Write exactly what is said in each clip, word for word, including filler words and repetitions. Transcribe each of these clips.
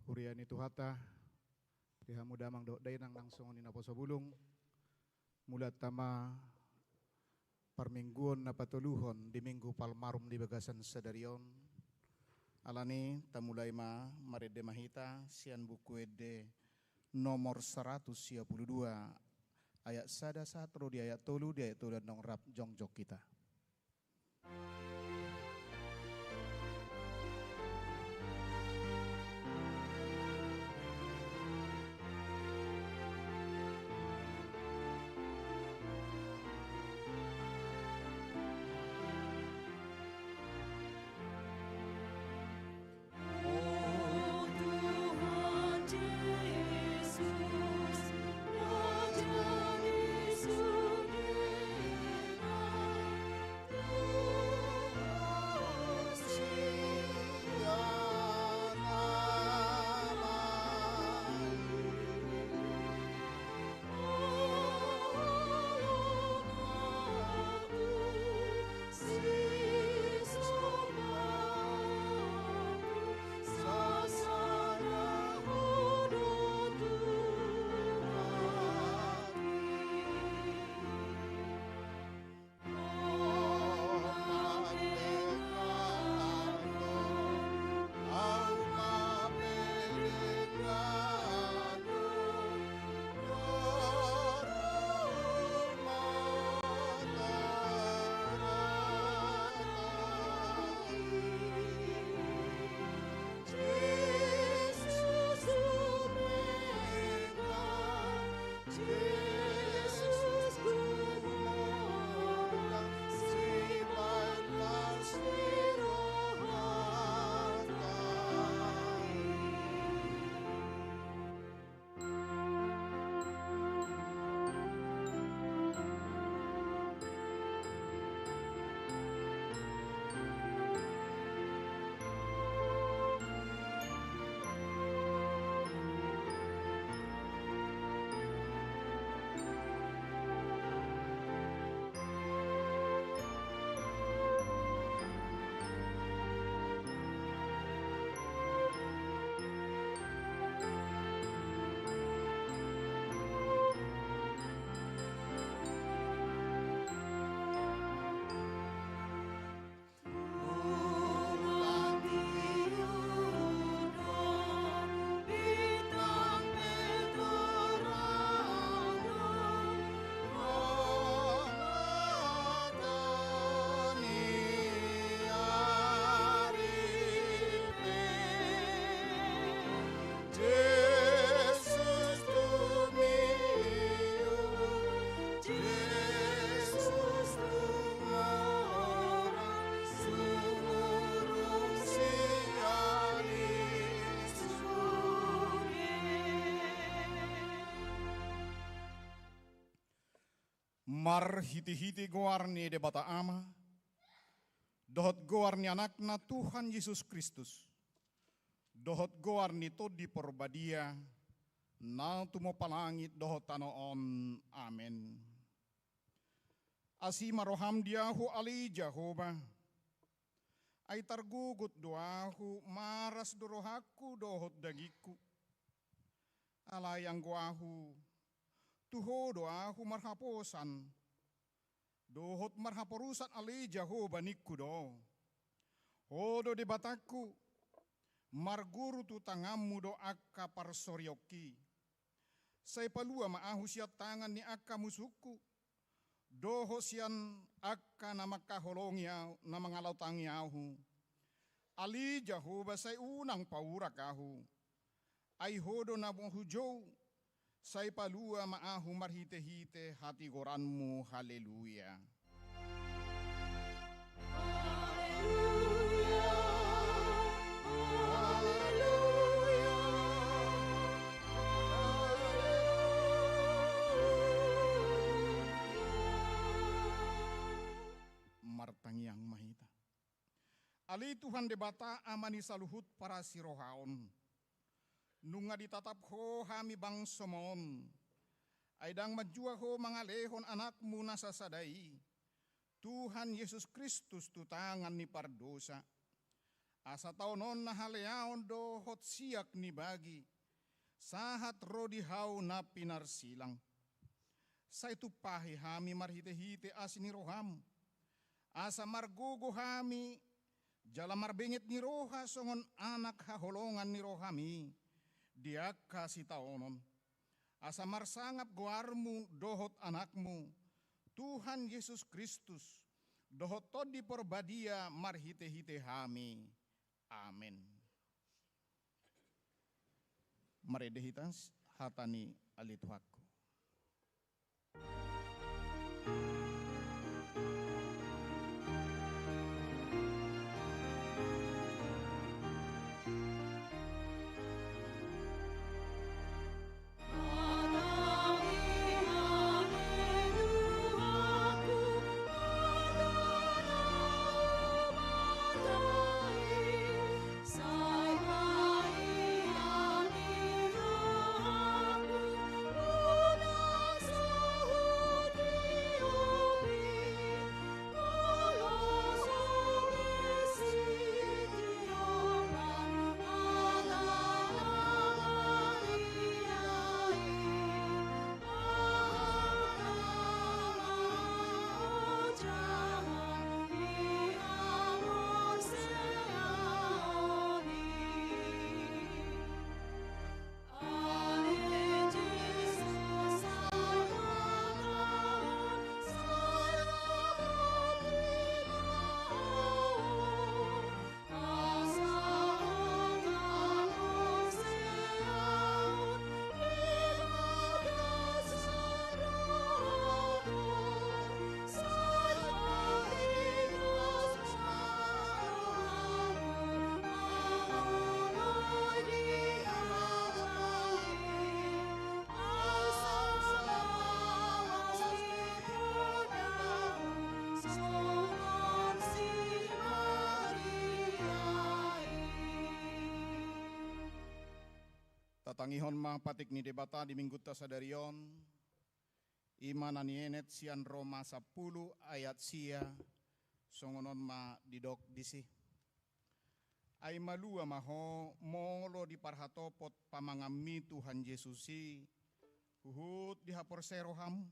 Huria ni Tuhanta, di hamu damang dohot dainang nang songon i naposo bulung, mulai tama parmingguon na patoluhon di Minggu Palmarum di bagasan sadari on. Alani tamulai ma, marende ma hita sian Buku Ende nomor saratus sia pulu dua, ayat sada sahat ro di ayat tolu, di ayat tolu annon rap jongjong hita. Marhitehite goar ni Debata Ama, dohot goar ni Anakna Tuhan Jesus Kristus, dohot goar ni Tondi Porbadia, na tumompa langit dohot tano on. Amen. Asi ma roham di ahu, ale Jahowa, ai targogot do ahu, maras do rohangku dohot dagingku. Alai anggo ahu, tu Ho do ahu marhaposan dohot marhaporusan, ale Jahowa, ningku do. Ho do Debatangku, marguru tu tanganmu do angka parsoriongki. Sai palua ma ahu sian tangan ni angka musungku, dohot sian angka na mangkaholongi ahu, na mangalutangi ahu. Ale Jahowa, sai unang paurak ahu. Ai Ho do na boi hujou, sai palua ma ahu marhitehite hatigoranMu. Haleluya. Martangiang ma hita. Ale Tuhan Debata, Ama ni saluhut parasirohaon, nunga ditatap Ho hami bangsoM on, ai ndang manjua Ho mangalehon AnakMu na sasada i, Tuhan Jesus Kristus, tu tangan ni pardosa, asa taon on na haleaon dohot siak ni bagi, sahat ro di hau na pinarsilang. Sai tumpahi hami marhitehite asi ni rohaM, asa margogo hami jala marbenget ni roha songon anak haholongan ni rohaM i di angka sitaonon, asa marsangap goarMu dohot AnakMu, Tuhan Jesus Kristus, dohot Tondi Parbadia marhitehite hami. Amen. Marende hita hata ni ale Tuhanku. Tatangihon ma patik ni Debata di Minggunta sadari on, i ma na nienet sian Roma sampulu ayat sia, songon on ma didok disi. Ai malua ma ho molo diparhatopot pamanganmi Tuhan Jesus i, huhut di haporseai roham,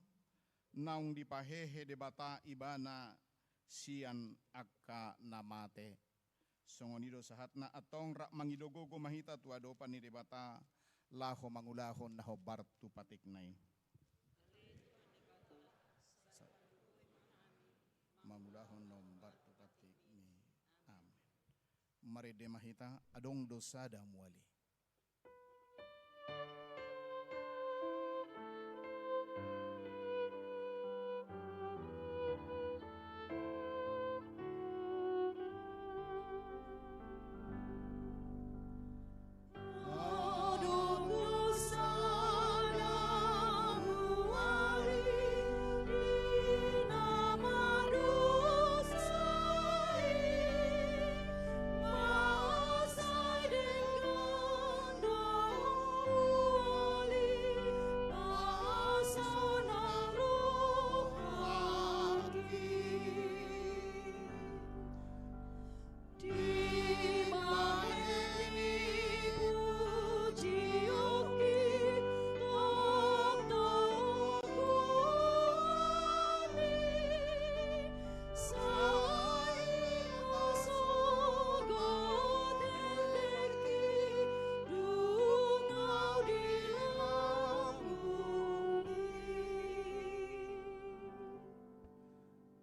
naung dipahehe Debata Ibana sian angka na mate. Songon i do sahatna, antong rap mangido gogo ma hita tu adopan ni Debata, laho mangulahon na hombar tu patikna i. Mangulahon na hombar tu patikmi. Amen. Marende ma hita, adong do sada muali.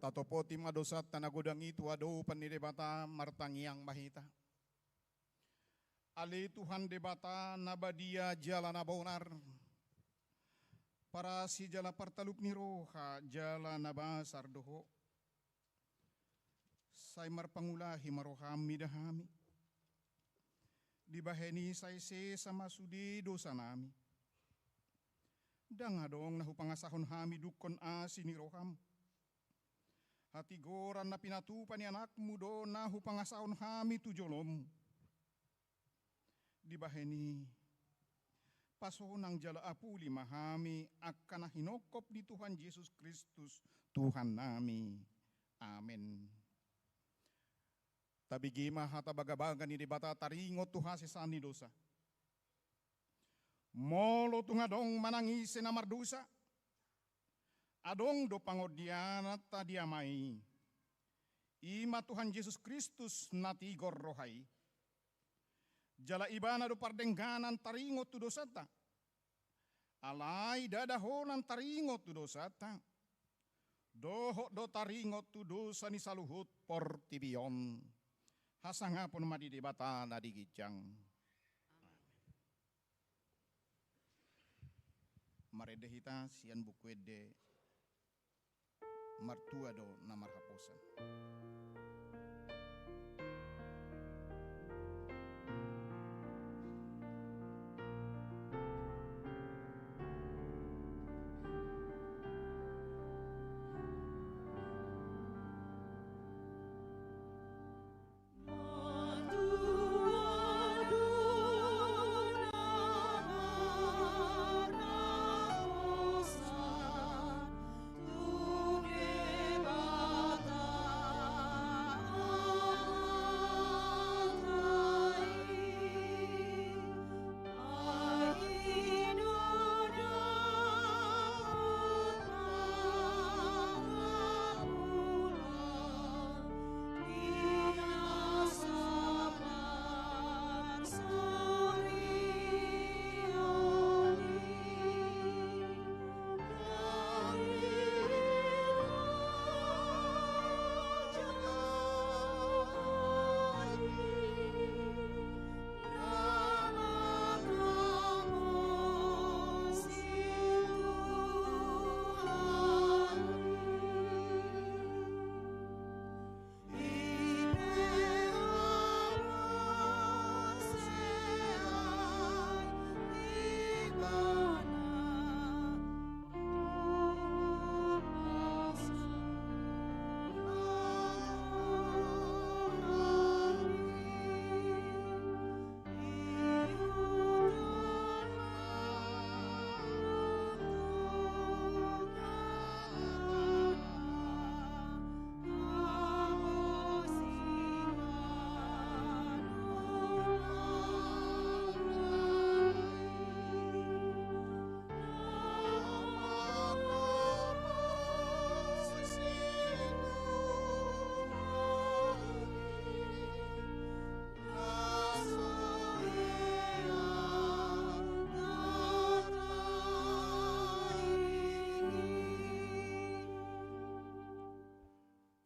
Tatopoti ma dosanta na godang i tu adopan ni Debata, martangiang ma hita. Ale Tuhan Debata na badia jala na bonar, parasi jala partaluk ni roha jala na basar do Ho. Sai marpangulahi ma roham mida hami. Dibahen i sai sesa ma sude dosanami. Ndang adong na hupangasahon hami dungkon asi ni roham. Hatigoran na pinatupa ni anakmu do na hupangasahon hami tu jolom. Dibahen i, pasonang jala apuli ma hami angka na hinongkop ni Tuhan Jesus Kristus Tuhannami. Amen. Tabege ma hata bagabaga ni Debata taringot tu hasesaan ni dosa. Molo tung adong manang ise na mardosa, adong do pangondiananta di Ama i. I ma Tuhan Jesus Kristus na tigor roha i. Jala Ibana do pardengganan taringot tu dosanta. Alai ndada holan taringot tu dosanta. Dohot do taringot tu dosa ni saluhut portibi on. Hasangapon ma di Debata na di ginjang. Marende hita sian Buku Ende. Martua do na marhaposan.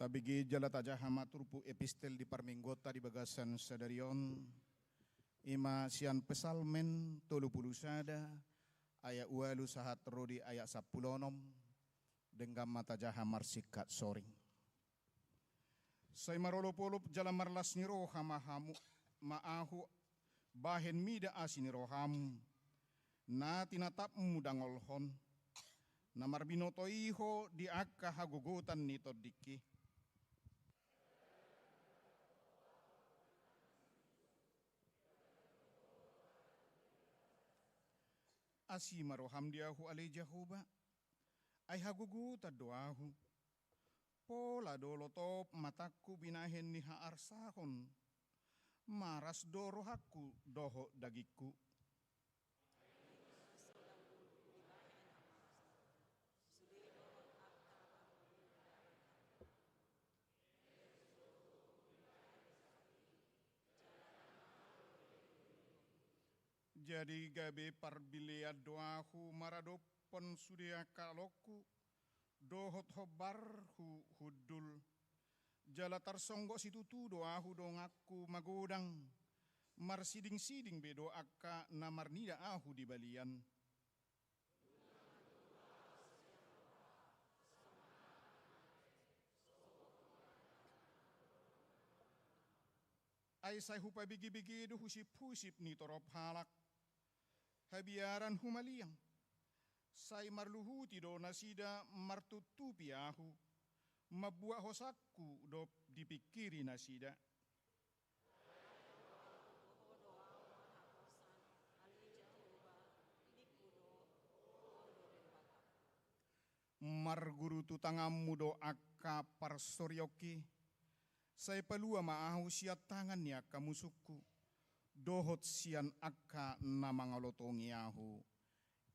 Tabege jala tajaha ma turpuk epistel di parmingguonta di bagasan sadari on. I ma sian Psalmen tolu pulu sada, ayat ualu sahat ro di ayat sampulu onom. Denggan ma tajaha marsingkat soring. Sai marolopolop jala marlas ni roha ma hamu, ma ahu, bahen mida asi ni roham, na tinatapmu dangolhon, na marbinoto i ho di angka hagogotan ni tondingki. Asi ma roham di ahu ale Jahowa, ai hagogotan do ahu. Pola do lotop matangku binahen ni haarsahon, maras do rohangku dohot dagingku. Jadi gabe parbilean do ahu maradophon sude angka aloku, dohot hombarhu hundul. Jala tarsonggot situtu do ahu donganku magodang, Marsidingsiding be do angka na marnida ahu di balian. Ai sai hupabegibege do husiphusip ni torop halak, habiaran humaliang. Sai marluhuti do nasida martutupi ahu, mambuat hosangku dohot dipingkiri nasida. Marguru tu tanganmu do angka parsorionki, sai palua ma ahu sian tangan ni angka musungku, dohot sian angka na mangalotongi ahu.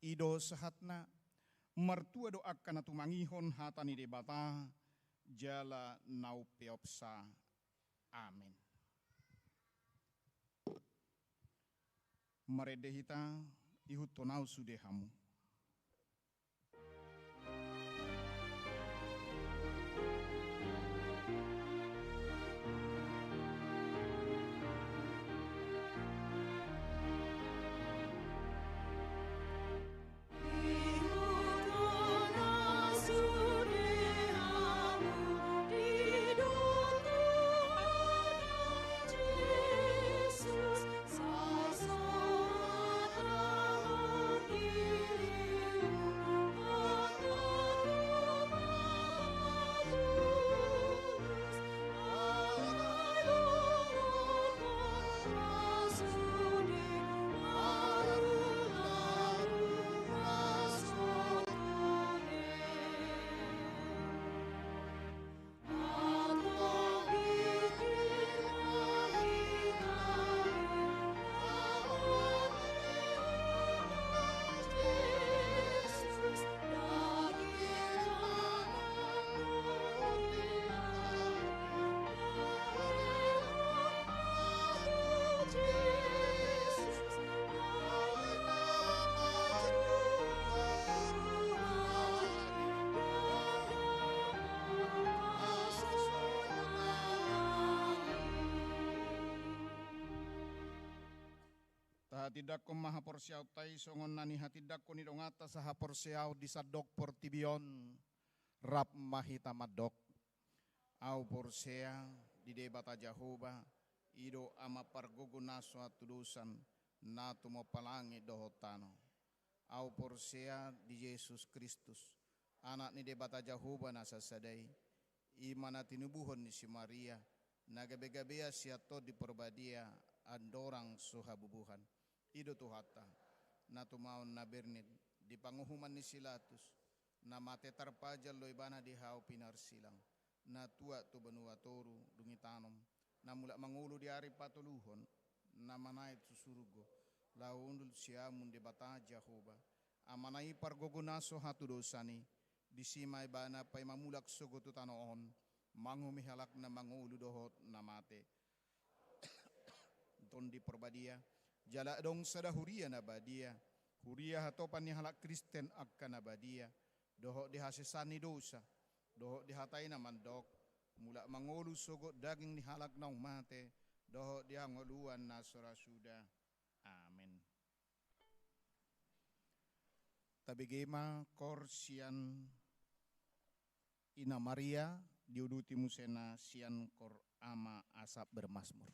I do sahatna. Martua do angka na tumangihon hata ni Debata, jala na umpeopsa. Amen. Marende hita, ihuthon ahu sude hamu. Tahatindangkon ma haporseaonta i songon na nihatindangkon ni donganta sahaporseaon di sandok portibi on. Rap ma hita mandok. Ahu porsea di Debata Jahowa, i do Ama pargogo na so hatudosan, na tumompa langit dohot tano. Ahu porsea di Jesus Kristus, Anak ni Debata Jahowa na sasada i, i ma na tinubuhon ni si Maria, na gabegabean sian Tondi Porbadia, andorang so habubuhan. I do Tuhanta, na tumaon na bernit di panguhuman ni si Latus, na mate tarpajal do ibana di hau pinarsilang, na tuat tu banua toru dung itanom, na mulak mangolu di ari patoluhon, na manaek tu surgo, laho hundul siamun Debata Jahowa, Amana i pargogo na so hatudosan i, disi ma ibana paima mulak sogot tu tano on, manguhumi halak na mangolu dohot na mate. Tondi Porbadia, jala adong sada huria na badia, huria hatopan ni halak Kristen angka na badia, dohot di hasesaan ni dosa, dohot di hata i na mandok, mulak mangolu sogot daging ni halak naung mate, dohot di hangoluan na so ra suda. Amen. Tabege ma koor sian Ina Maria, diuduti muse na sian koor Ama Asap Bermasmur.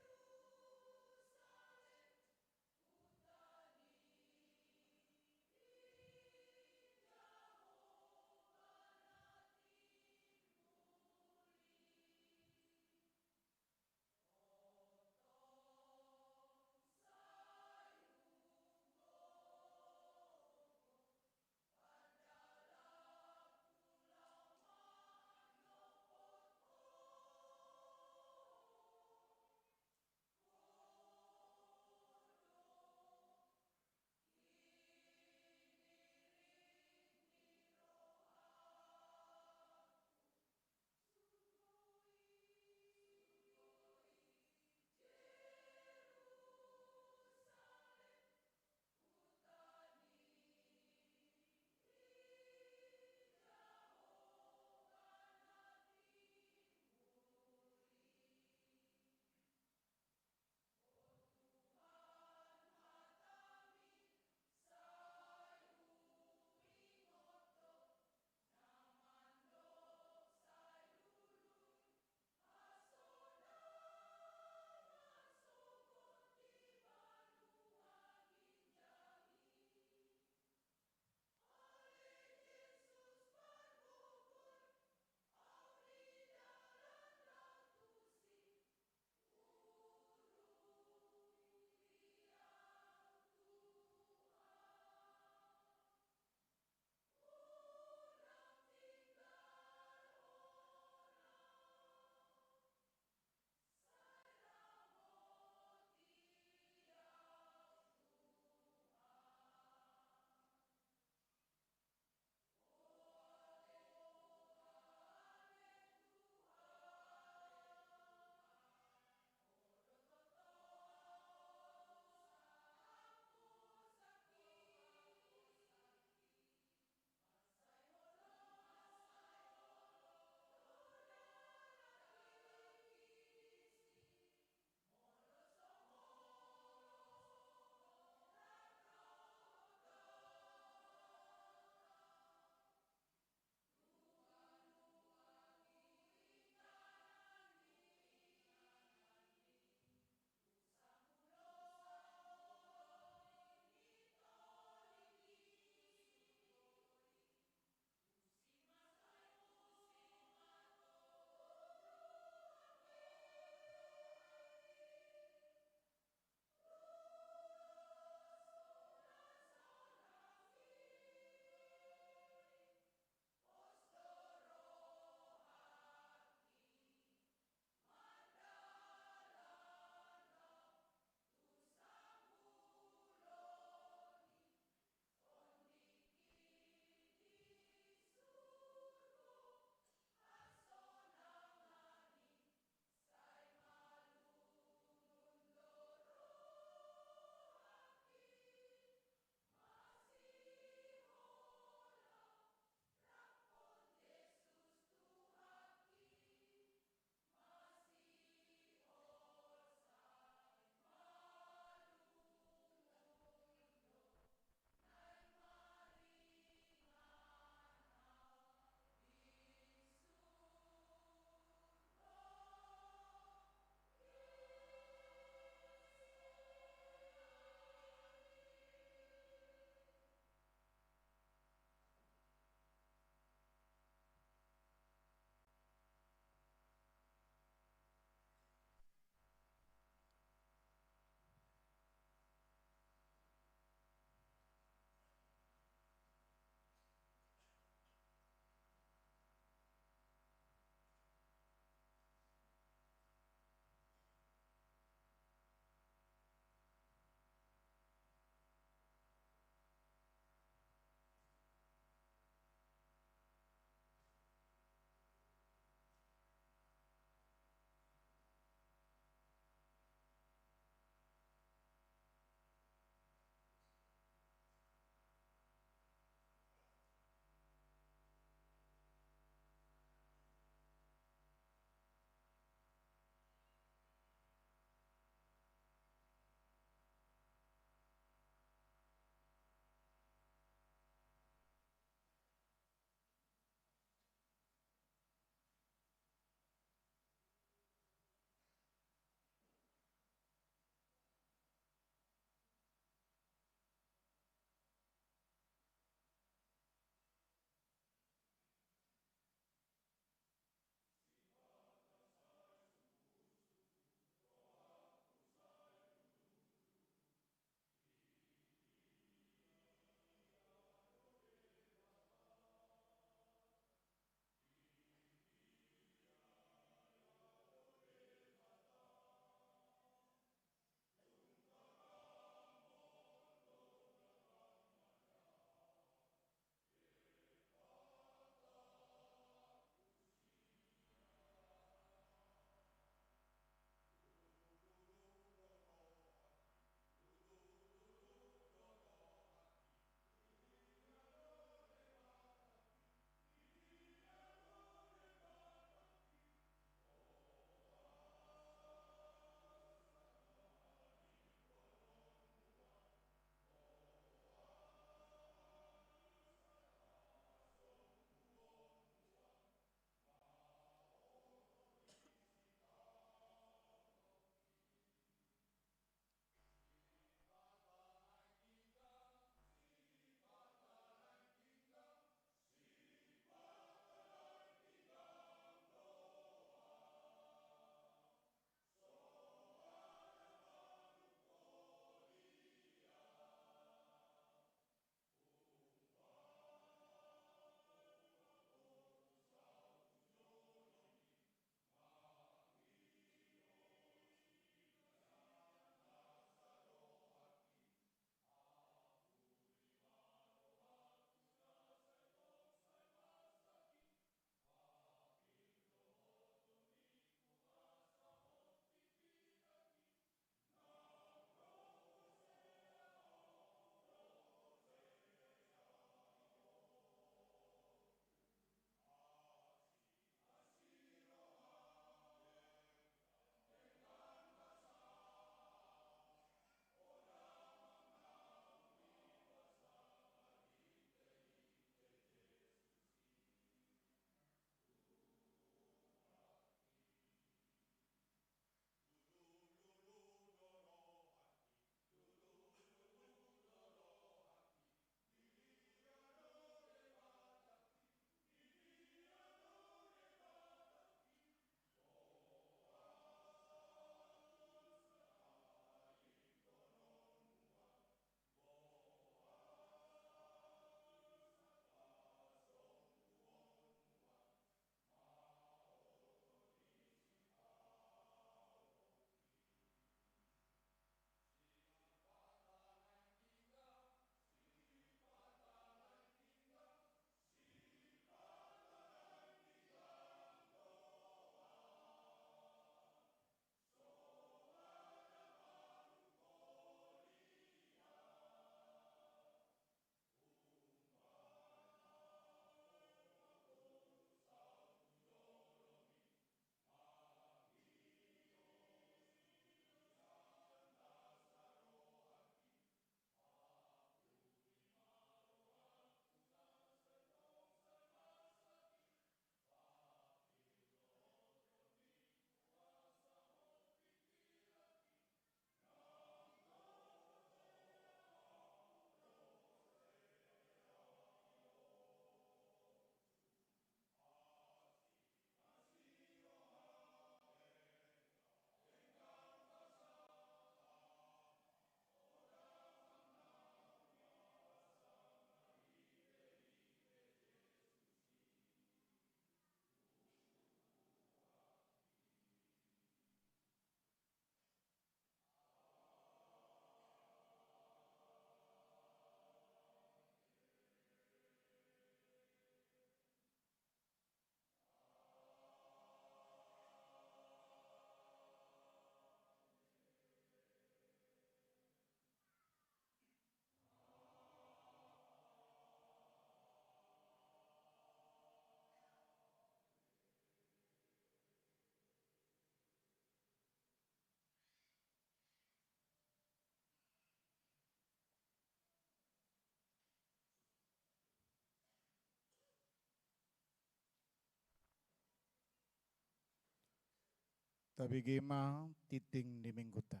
Tabege ma tingting di Mingguta.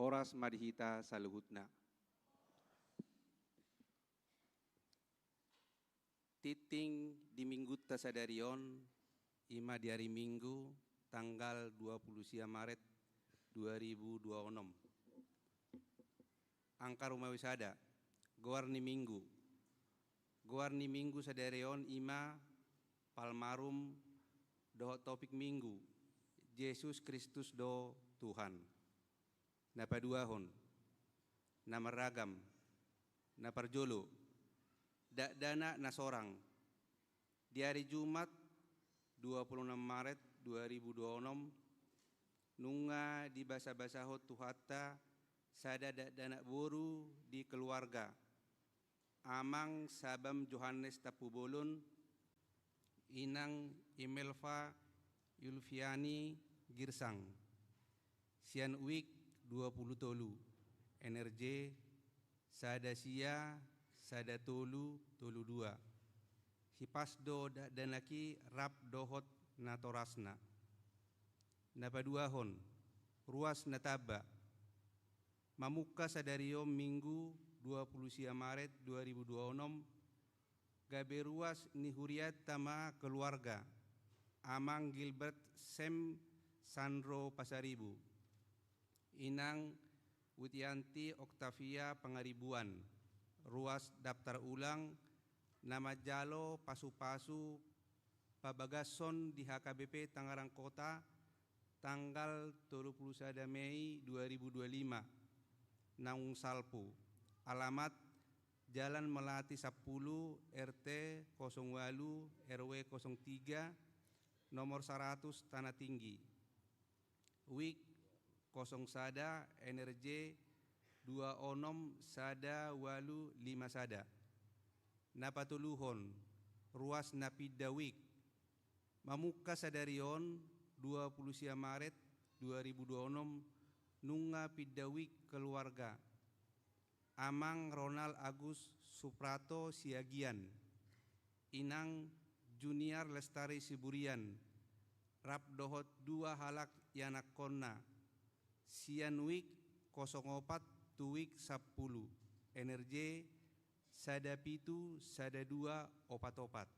Horas ma di hita saluhutna. Tingting di Mingguta sadari on, i ma di ari Minggu, tanggal dua pulu sia Maret dua ribu dua onom. Angka rumawi sada, goar ni Minggu. Goar ni Minggu sadari on i ma Palmarum dohot topik Minggu, Jesus Kristus do Tuhan. Na paduahon, na marragam, na parjolo, dakdanak na sorang. Di ari Jumat, dua pulu enam Maret dua ribu dua onom, nunga dibasabasahon Tuhanta sada dakdanak boru di keluarga, Amang Sabam Johannes Tampubolon, Inang Imelva Yulviani Girsang. Sian wik dua pulu tolu, N R J sada sia, sada tolu, tolu dua. Hipas do dakdanak i rap dohot natorasna. Na paduahon, ruas na tamba. Mamungka sadari on Minggu dua pulu sia Maret dua ribu dua onom, gabe ruas ni hurianta ma keluarga, Amang Gilbert Sem Sandro Pasaribu, Inang Witianti Octavia Pangaribuan, ruas daftar ulang na manjalo pasupasu pabagason di H K B P Tangerang Kota, tanggal tolu pulu sada Mei dua ribu dua lima, naung salpu. Alamat Jalan Melati sampulu, R T kosong walu, R W kosong tiga, nomor saratus, Tanah Tinggi. Wik kosong sada, N R J dua onom sada walu lima sada. Na patoluhon, ruas na pinda wik. Mamungka sadari on, dua pulu sia Maret dua ribu dua onom, nunga pinda wik keluarga, Amang Ronald Agus Suprato Siagian, Inang Junior Lestari Siburian, rap dohot dua halak ianakkonna, sian wik kosong opat tu wik sampulu, N R J sada pitu sada dua opat opat.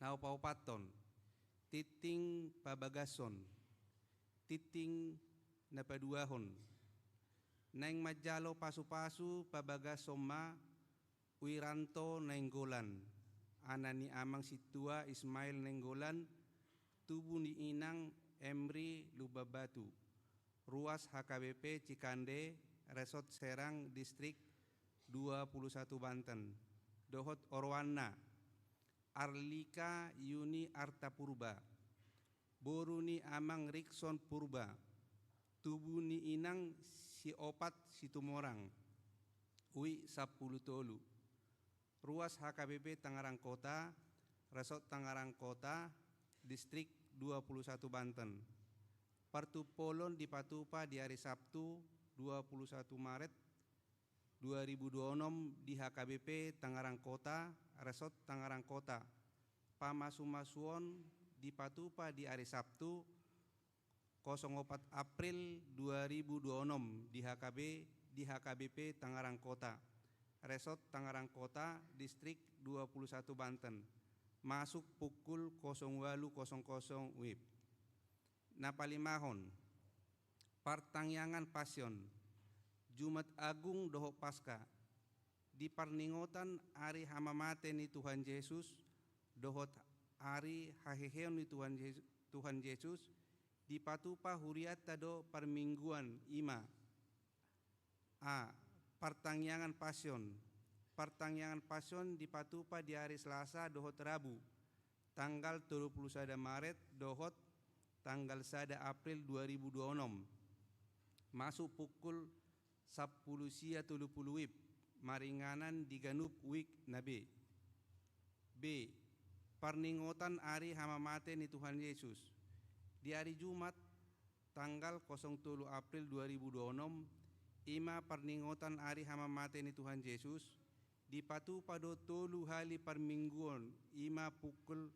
Na paopathon, tingting pabagason. Tingting na paduahon, naeng manjalo pasupasu pabagason ma Wiranto Nainggolan, anak ni Amang Sintua Ismail Nainggolan, tubu ni Inang Emri Lumbanbatu, ruas H K B P Cikande, Resort Serang, Distrik dua pulu satu Banten, dohot oroanna, Arlika Yuni Arta Purba, boru ni Amang Rikson Purba, tubu ni Inang Siopat Situmorang, wik sampulu tolu, ruas H K B P Tangerang Kota, Resort Tangerang Kota, Distrik dua pulu satu Banten. Partumpolon dipatupa di ari Sabtu, dua pulu satu Maret dua ribu dua onom, di H K B P Tangerang Kota, Resort Tangerang Kota. Pamasumasuon dipatupa di ari Sabtu, kosong opat April dua ribu dua onom, di H K B, di H K B P Tangerang Kota, Resort Tangerang Kota, Distrik dua pulu satu Banten, masuk pukul kosong walu kosong kosong WIB. Na palimahon, partangiangan Pasion, Jumat Agung dohot Paska, di parningotan ari hamamate ni Tuhan Jesus dohot ari haheheon ni Tuhan Jesus, Tuhan Jesus, dipatupa hurianta do parmingguan, i ma: A. Partangiangan Pasion. Partangiangan Pasion dipatupa di ari Selasa dohot Rabu, tanggal tolu pulu sada Maret dohot tanggal sada April dua ribu dua onom, masuk pukul sampulu sia tolu pulu WIB, maringanan di ganup wik na B. B. B. Parningotan ari hamamate ni Tuhan Yesus. Di ari Jumat, tanggal kosong tolu April dua ribu dua onom, i ma parningotan ari hamamate ni Tuhan Yesus, dipatupa do tolu hali parmingguon, i ma pukul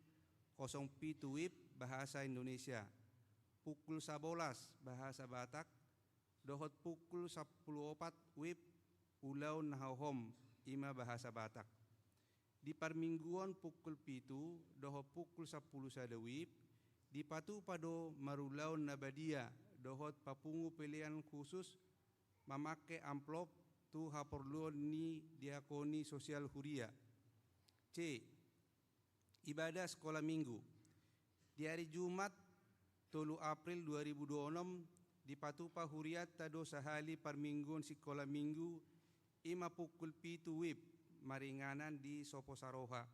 kosong pitu wib bahasa Indonesia, pukul sabolas bahasa Batak, dohot pukul sampulu opat wib ulaon na hohom, i ma bahasa Batak. Di parmingguon pukul pitu dohot pukul sampulu sada wib, dipatupa do marulaon na badia dohot papungu pelean khusus mamangke amplop tu haporluon ni diakoni sosial huria. C. Ibadah Sikola Minggu. Di ari Jumat, tolu April dua ribu dua onom, dipatupa hurianta do sahali parmingguon sikola Minggu, i ma pukul pitu wib, maringanan di Sopo Saroha.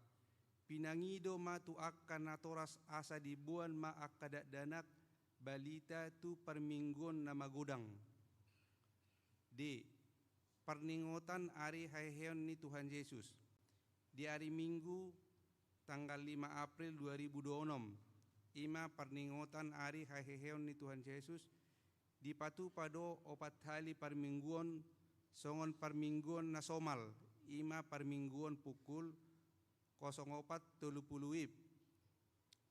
Pinangido ma tu angka natoras asa diboan ma angka dakdanak balita tu parmingguon na magodang. D. Parningotan ari haheheon ni Tuhan Yesus. Di ari Minggu, tanggal lima April dua ribu dua onom, i ma parningotan ari haheheon ni Tuhan Yesus, dipatupa do opat hali parmingguon, songon parmingguon na somal, i ma parmingguon pukul kosong opat tolu pulu wib,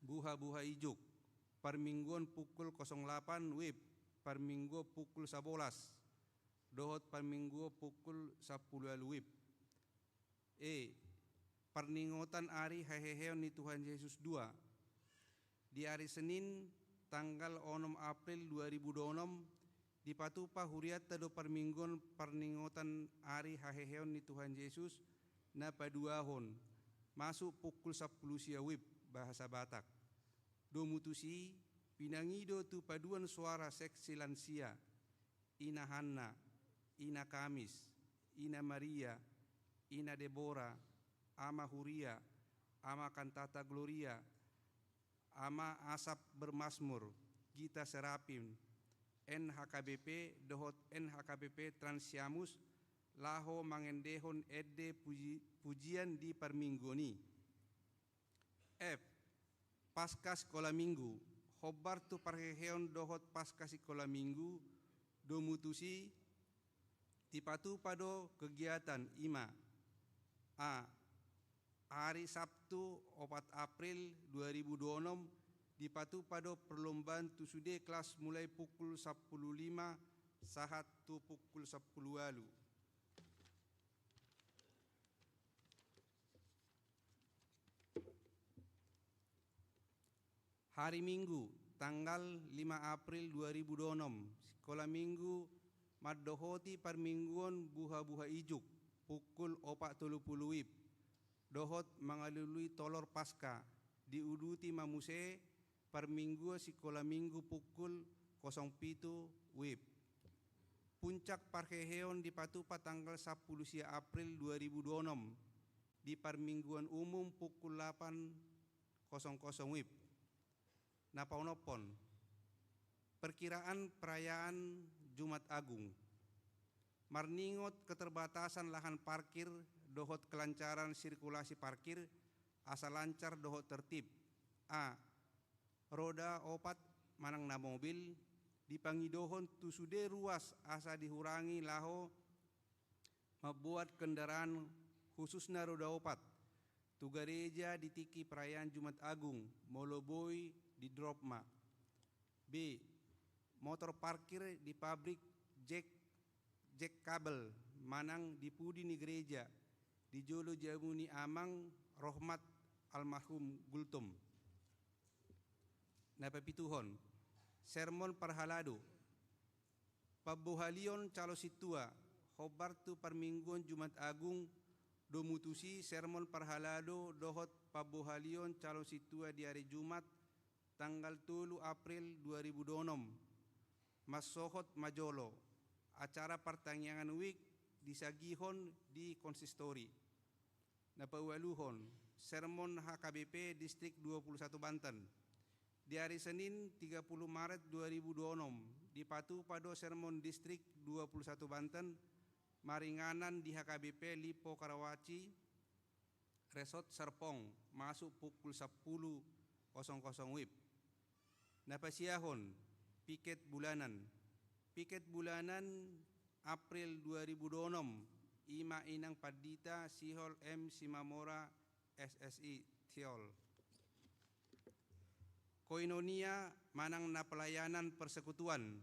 buha-buha ijuk, parmingguon pukul kosong lapan wib, parmingguon pukul sabolas, dohot parmingguon pukul sampulu ualu wib. E. Parningotan ari haheheon ni Tuhan Yesus dua. Di ari Senin, tanggal onom April dua ribu dua onom, dipatupa hurianta do parmingguon parningotan ari haheheon ni Tuhan Yesus na paduahon, masuk pukul sampulu sia wib bahasa Batak. Domu tusi, pinangido tu paduan soara seksi lansia, Ina Hanna, Ina Kamis, Ina Maria, Ina Debora, Ama Huria, Ama Kantata Gloria, Ama Asap Bermasmur, Gita Serapim, N H K B P dohot N H K B P Transiamus, laho mangendehon ende puji-, pujian di parmingguon i. F. Paskah Sikola Minggu. Hombar tu parheheon dohot Paskah Sikola Minggu, domu tusi, dipatupa do kegiatan, i ma: A. Ari Sabtu, opat April dua ribu dua onom, dipatupa do perlombaan tu sude kelas mulai pukul sampulu lima sahat tu pukul sampulu ualu. Hari Minggu, tanggal lima April dua ribu dua onom, Sikola Minggu mandohoti parmingguon buha-buha ijuk, pukul opat tolu pulu wib, dohot mangalului tolor Paskah, diuduti ma muse parmingguon Sikola Minggu pukul kosong pitu wib. Puncak parheheon dipatupa tanggal sampulu sia April dua ribu dua onom, di parmingguon umum pukul lapan kosong kosong wib. Na paonomhon, perkiraan perayaan Jumat Agung. Marningot keterbatasan lahan parkir dohot kelancaran sirkulasi parkir asa lancar dohot tertib. A. Roda opat manang na mobil dipangidohon tu sude ruas asa dihurangi laho mamboan kendaraan, khususna roda opat, tu gareja di tingki perayaan Jumat Agung, molo boi di-drop ma. B. Motor parkir di pabrik jek, jek kabel manang di pudi ni gareja, di jolo jabu ni Amang Rohmat almarhum Gultom. Na papituhon, sermon parhalado. Pambohalion calon sintua, hombar tu parmingguon Jumat Agung, domu tusi sermon parhalado dohot pambohalion calon sintua di ari Jumat, tanggal tolu April dua ribu dua onom, mansohot ma jolo, acara partangiangan wijk disagihon di konsistori. Na paualuhon, sermon H K B P Distrik dua pulu satu Banten. Di ari Senin, tiga pulu Maret dua ribu dua onom, dipatupa do sermon Distrik dua pulu satu Banten, maringanan di H K B P Lipo Karawaci, Resort Serpong, masuk pukul sampulu kosong kosong wib. Na pasiahon, piket bulanan. Piket bulanan April dua ribu dua onom, ima Inang Pandita Sihol M Simamora, S S I, Tiol. Koinonia manang na pelayanan persekutuan.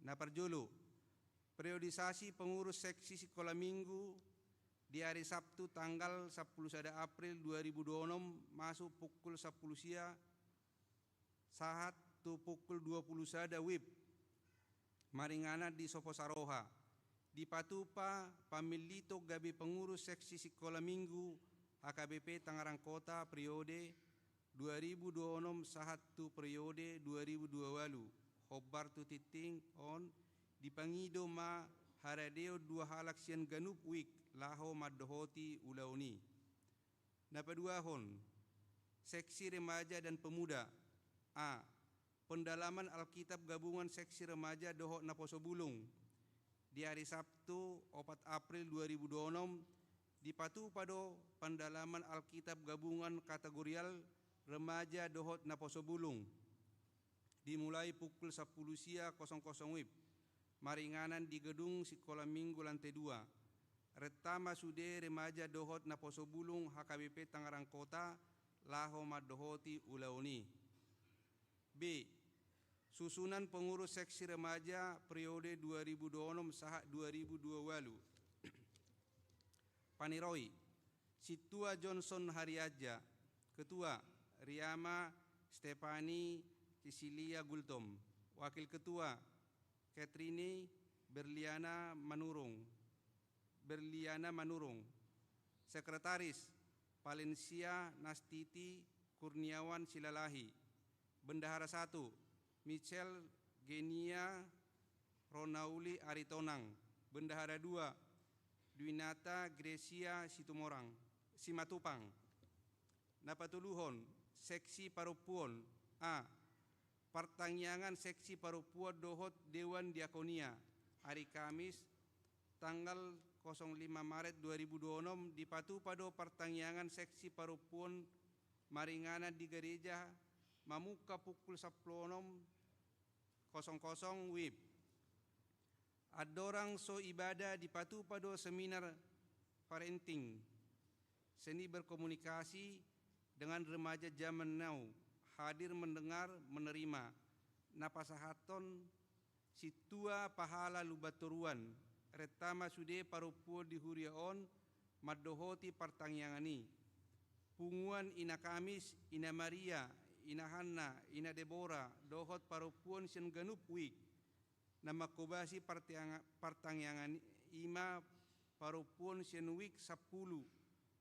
Na parjolo, periodisasi pengurus seksi sikola minggu di hari Sabtu tanggal sampulu sada April dua ribu dua onom, masuk pukul sampulu sia sahat tu pukul dua pulu sada wib, maringanan di Sopo Saroha. Dipatupa pamillito gabe pengurus seksi sikola minggu H K B P Tangerang Kota periode dua ribu dua onom sahat tu periode dua ribu dua ualu. Hombar tu tingting on, dipangido ma haradeon dua halak sian ganup wik laho mandohoti ulaon i. Na paduahon, seksi remaja dan pemuda. A. Pendalaman Alkitab gabungan seksi remaja dohot naposo bulung. Di hari Sabtu, opat April dua ribu dua onom, dipatupa do pendalaman Alkitab gabungan kategorial remaja dohot naposo bulung. Dimulai pukul sampulu sia kosong kosong wib, maringanan di gedung sikola minggu lantai dua. Renta ma sude remaja dohot naposo bulung H K B P Tangerang Kota laho mandohoti ulaon i. B. Susunan pengurus seksi remaja periode dua ribu dua onom sahat dua ribu dua ualu. Paniroi, Sintua Johnson Hariaja. Ketua, Riama Stefani Cecilia Gultom. Wakil Ketua, Catherine Berliana Manurung, Berliana Manurung. Sekretaris, Valencia Nastiti Kurniawan Silalahi. Bendahara satu, Michel Genia Ronauli Aritonang. Bendahara dua, Dwinata Gracia Situmorang, Simatupang. Na patoluhon, seksi parompuon. A. Partangiangan seksi parompuan dohot dewan diakonia. Hari Kamis, tanggal kosong lima Maret dua ribu dua onom, dipatupa do partangiangan seksi parompuan maringanan di gareja, mamungka pukul sampulu onom kosong kosong wib. Andorang so ibadah, dipatupa do seminar parenting, seni berkomunikasi dengan remaja zaman now, hadir mendengar, menerima. Na pasahathon Sintua Pahala Lumbantoruan. Renta ma sude parompuan di huria on mandohoti partangiangan i. Punguan Ina Kamis, Ina Maria, Ina Hanna, Ina Debora, dohot parompuan sian ganup wik. Na manghobasi partangiang-, partangiangan i ma parompuan sian wik sampulu,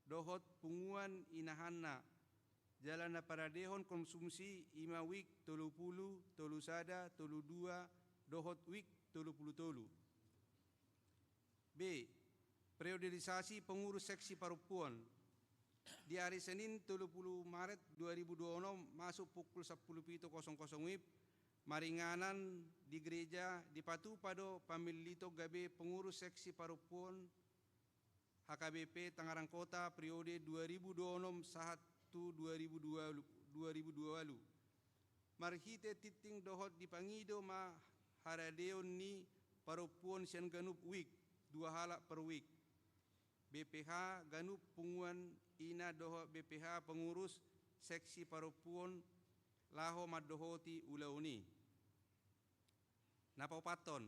dohot punguan Ina Hanna, jala na paradehon konsumsi i ma wik tolu pulu, tolu sada, tolu dua, dohot wik tolu pulu tolu. B. Periodisasi pengurus seksi parompuan. Di hari Senin tolu pulu Maret dua ribu dua onom, masuk pukul sampulu pitu kosong kosong wib, maringanan di gereja, dipatupa do pamillito gabe pengurus seksi parompuan H K B P Tangerang Kota periode dua ribu dua onom sahat tu dua ribu dua, dua ribu dua ualu. Marhite tingting dohot dipangido ma haradeon ni parompuan sian ganup wik, dua halak per wik. B P H ganup punguan ina dohot B P H pengurus seksi parompuan laho mandohoti ulaon i. Na paopathon,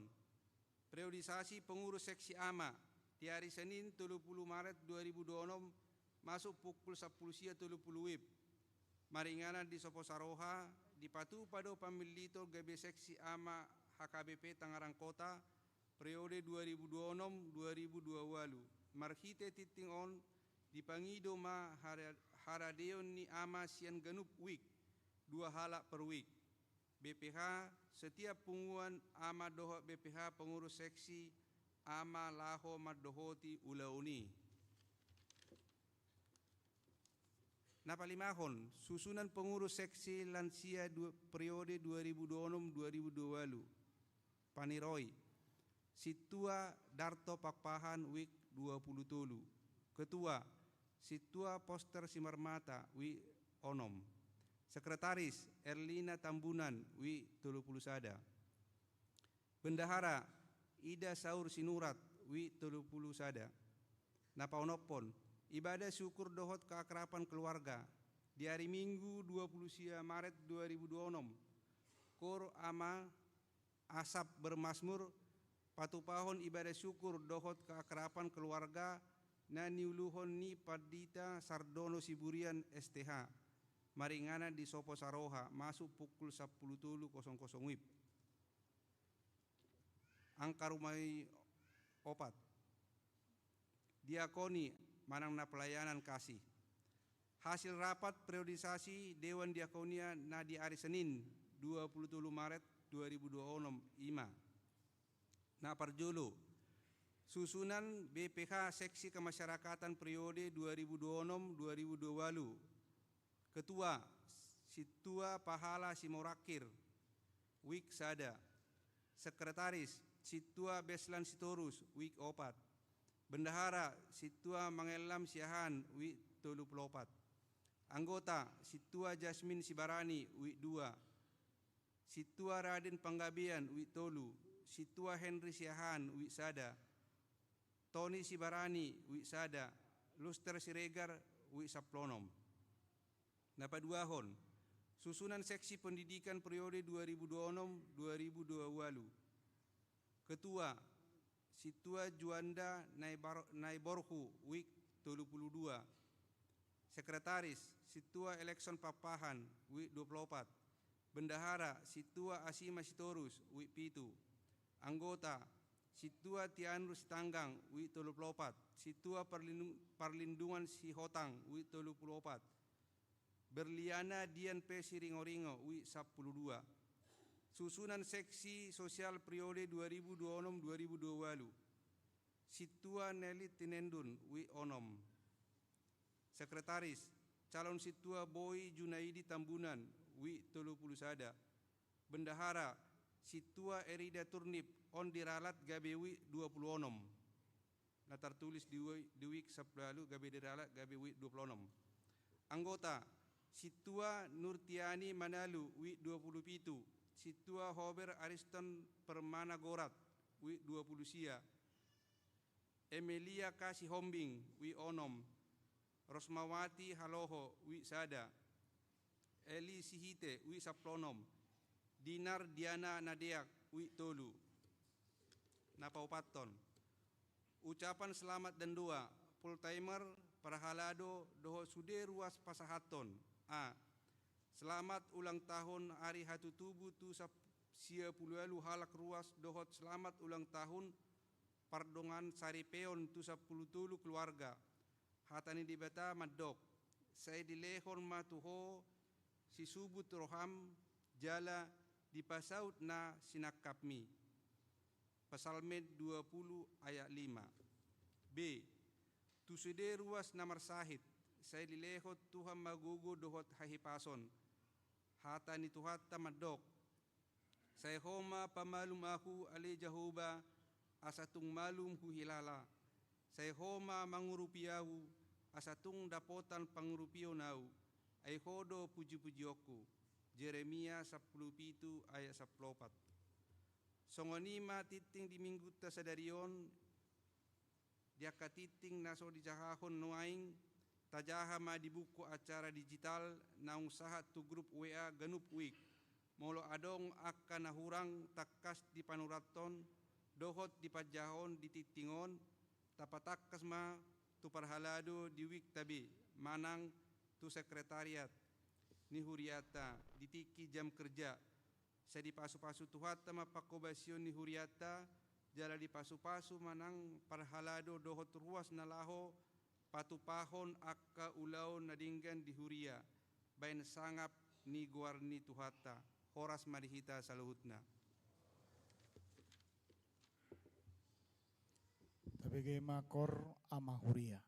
periodisasi pengurus seksi ama, di hari Senin tolu pulu Maret dua ribu dua onom, masuk pukul sampulu sia tolu pulu wib. Maringanan di Sopo Saroha, dipatupa do pamillito gabe seksi ama H K B P Tangerang Kota, periode dua ribu dua onom dua ribu dua ualu. Marhite tingting on, dipangido ma hara-, haradeon ni ama sian ganup wik, dua halak per wik. B P H, setiap punguan ama dohot B P H pengurus seksi ama laho mandohoti ulaon i. Na palimahon, susunan pengurus seksi lansia dua, periode dua ribu dua onom dua ribu dua ualu. Paniroi, Sintua Darto Pakpahan, wik dua pulu tolu. Ketua, Sintua Poster Simarmata, wi onom. Sekretaris, Erlina Tambunan, wi tolu pulu sada. Bendahara, Ida Saur Sinurat, wi tolu pulu sada. Na paonomhon, ibadah syukur dohot keakraban keluarga di ari Minggu dua pulu sia Maret dua ribu dua onom. Kor Ama Asap Bermasmur, patupahon ibadah syukur dohot keakraban keluarga na niuluhon ni Pandita Sardono Siburian S T H, maringanan di Sopo Saroha, masuk pukul sampulu tolu kosong kosong wib. Angka rumai opat. Diakoni manang na pelayanan kasih. Hasil rapat periodisasi Dewan Diakonia na di ari Senin, dua pulu tolu Maret dua ribu dua onom, i ma. Na parjolo, susunan B P H Seksi Kemasyarakatan periode dua ribu dua onom dua ribu dua ualu. Ketua, Sintua Pahala Simorangkir, wik sada. Sekretaris, Sintua Beslan Sitorus, wik opat. Bendahara, Sintua Mangellam Siahaan, wik tolu pulu opat. Anggota, Sintua Jasmin Sibarani, wik dua. Sintua Raden Panggabean, wik tolu. Sintua Henry Siahaan, wik sada. Toni Sibarani, wik sada. Luster Siregar, wik sampulu onom. Na paduahon, susunan seksi pendidikan periode dua ribu dua onom dua ribu dua ualu. Ketua, Sintua Juanda Naibar-, Naiborhu, wik tolu pulu dua. Sekretaris, Sintua Elekson Pakpahan, wik dua pulu opat. Bendahara, Sintua Asima Sitorus, wik pitu. Anggota, Sintua Tianru Sitanggang, wik tolu pulu opat. Sintua Parlindu-, Parlindungan Sihotang, wik tolu pulu opat. Berliana Dian P. Siringoringo, wik sampulu dua. Susunan seksi sosial periode dua ribu dua onom dua ribu dua ualu. Sintua Neli Tinendun, wik onom. Sekretaris, calon Sintua Boi Junaidi Tambunan, wik tolu pulu sada. Bendahara, Sintua Erida Turnip, on diralat gabe wik dua pulu onom. Na tartulis di wi-, di wik sampulu ualu gabe diralat gabe wik dua pulu onom. Anggota, Sintua Nurtiani Manalu, wik dua pulu pitu. Sintua Hober Ariston Permana Gorat, wik dua pulu sia. Emelia Kasihombing, wik onom. Rosmawati Haloho, wik sada. Eli Sihite, wik sampulu onom. Dinar Diana Nadeak, wik tolu. Na paopathon, ucapan selamat dan doa, full timer, parhalado, dohot sude ruas pasahathon. A. Selamat ulang tahun ari hatutubu tu sap-, sia pulu ualu halak ruas dohot selamat ulang tahun pardongansaripeon tu sampulu tolu keluarga. Hata ni Debata mandok, sai dilehon ma tu ho sisubut roham jala dipasaut na sinangkapmi. Psalmen dua pulu ayat lima. B. Tu sude ruas na marsahit, sai dilehon Tuhan ma gogo dohot hahipason. Hata ni Tuhanta mandok, sai Ho ma pamalum ahu, ale Jahowa, asa tung malum huhilala. Sai Ho ma mangurupi ahu, asa tung dapotan pangurupion ahu, ai Ho do pujipujionku. Jeremia sampulu pitu ayat sampulu opat. Songon i ma tingting di minggunta sadari on, di angka tingting na so dijahahon nuaeng, tajaha ma di buku acara digital naung sahat tu grup W A ganup wik. Molo adong angka na hurang tangkas dipanurathon dohot dipanjahahon di tingting on, tapatangkas ma tu parhalado di wikta be manang tu sekretariat ni huriata di tingki jam kerja. Sai dipasupasu Tuhanta ma panghobasion ni hurianta, jala dipasupasu ma nang parhalado dohot ruas na laho patupahon angka ulaon na denggan di huria, baen sangap ni goar ni Tuhanta. Horas ma di hita saluhutna. Tabege ma kor ama huria.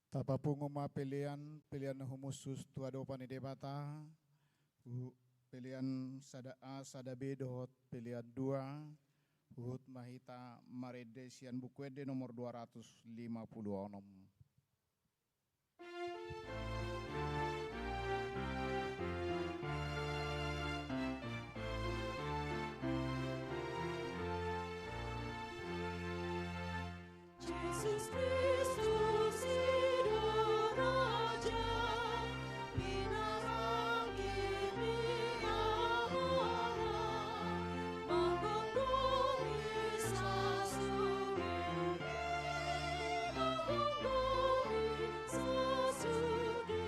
Tapapungu ma pelean, pelean na humusus tu adopan ni Debata, hu-, pelean sada A, sada B dohot pelean dua, huhut ma hita marende sian Buku Ende nomor dua ratus lima puluh onom. Jesus Kristus i do Raja, pinaranggi ni amarang, manggonggomi sasude, manggonggomi sasude.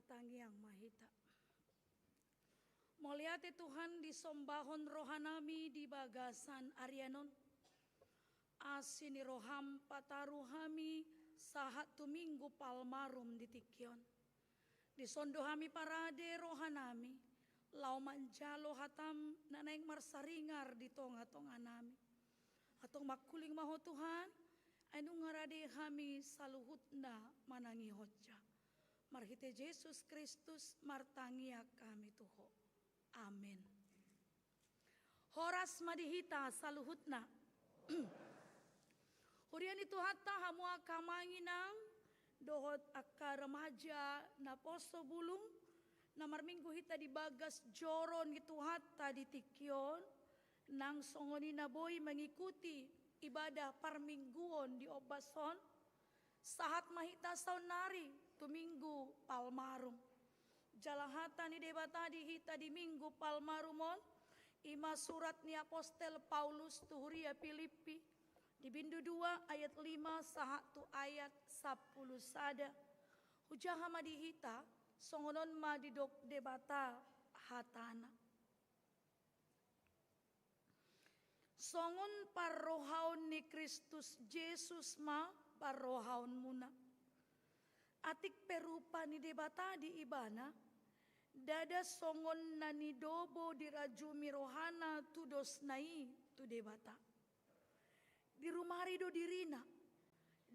Tangiang ma hita. Mauliate Tuhan, disombahon rohanami di bagasan arian on. Asi ni roham pataru hami sahat tu Minggu Palmarum di tingki on. Dison do hami parade rohanami, laho manjalo hatam na naeng marsaringar di tonga-tonganami. Antong mangkuling ma Ho Tuhan, ai nunga rade hami saluhutna manangihon ja. Marhite Jesus Kristus martangiang hami tu Ho. Amen. Horas ma di hita saluhutna. Huria ni Tuhanta, hamu angka amang inang dohot angka remaja naposo bulung, na marminggu hita di bagas joro ni Tuhanta di tingki on, nang songon i na boi mengikuti ibadah parmingguon di ombas on. Sahat ma hita saonnari tu Minggu Palmarum. Jala hata ni Debata di hita di Minggu Palmarum on, i ma surat ni apostel Paulus tu huria Pilippi, di bindu dua ayat lima sahat tu ayat sampulu sada. Hujaha ma di hita, songon on ma didok Debata hatana. Songon parrohaon ni Kristus Jesus ma parrohaonmuna. Atik pe rupa ni Debata di Ibana, ndada songon na nidobo dirajumi rohana tu dosna i tu Debata. Dirumari do dirina,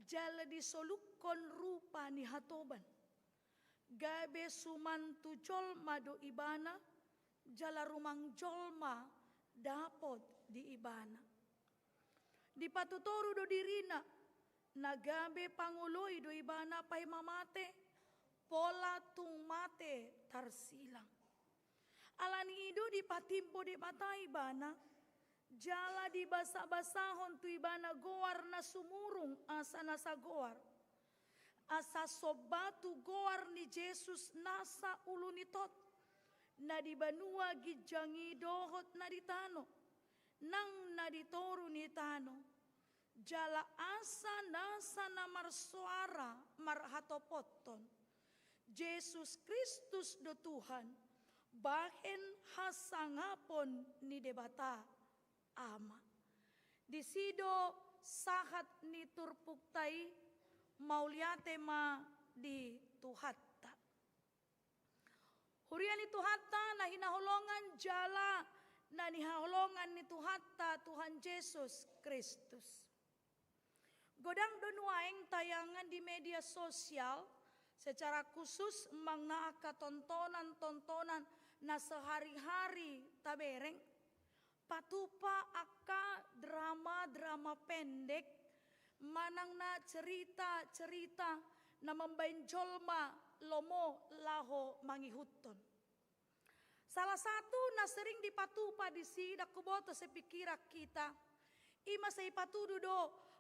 jala disolukkon rupa ni hatoban. Gabe suman tu jolma do Ibana, jala rumang jolma dapot di Ibana. Dipatutoru do dirina, na gabe pangoloi do Ibana paima mate, pola tung mate tarsilang. Alani i do dipatimbo Debata Ibana, jala dibasabasahon tu Ibana goar na sumurung asa nasa goar. Asa somba tu goar ni Jesus nasa ulu ni tot, na di banua ginjang i dohot na di tano, nang na di toru ni tano. Jala asa nasa na marsoara marhatopothon: Jesus Kristus do Tuhan, bahen hasangapon ni Debata Ama. Disi do sahat ni turpukta i. Mauliate ma di Tuhanta. Huria ni Tuhanta na hinaholongan jala na nihaholongan ni Tuhanta, Tuhan Jesus Kristus. Godang do nuaeng tayangan di media sosial, secara khusus manang na angka tontonan-tontonan na sehari-hari tabereng, patupa angka drama-drama pendek, manang na cerita-cerita na mambaen jolma lomo laho mangihuthon. Salah satu na sering dipatupa disi, ndang huboto sepikiran hita, i ma sai patudu do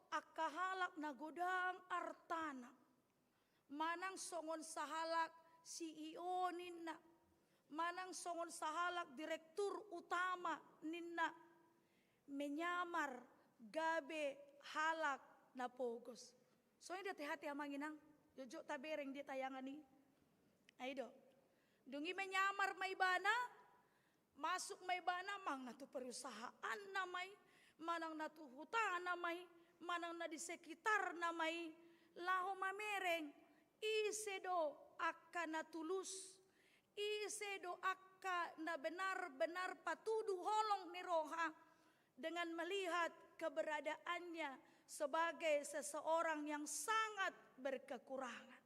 angka halak na godang artana. Manang songon sahalak C E O ninna, manang songon sahalak direktur utama ninna, menyamar gabe halak na pogos. Songon i do hata-hata amang inang, jotjot tabereng di tayangan i. Ai do. Dung i menyamar ma ibana, masuk ma ibana, manang na tu perusahaanna ma i, manang na tu hutana ma i, manang na di sekitarna ma i, laho mamereng ise do angka na tulus, ise do angka na benar-benar patudu holong ni roha, dengan melihat keberadaannya sebagai seseorang yang sangat berkekurangan.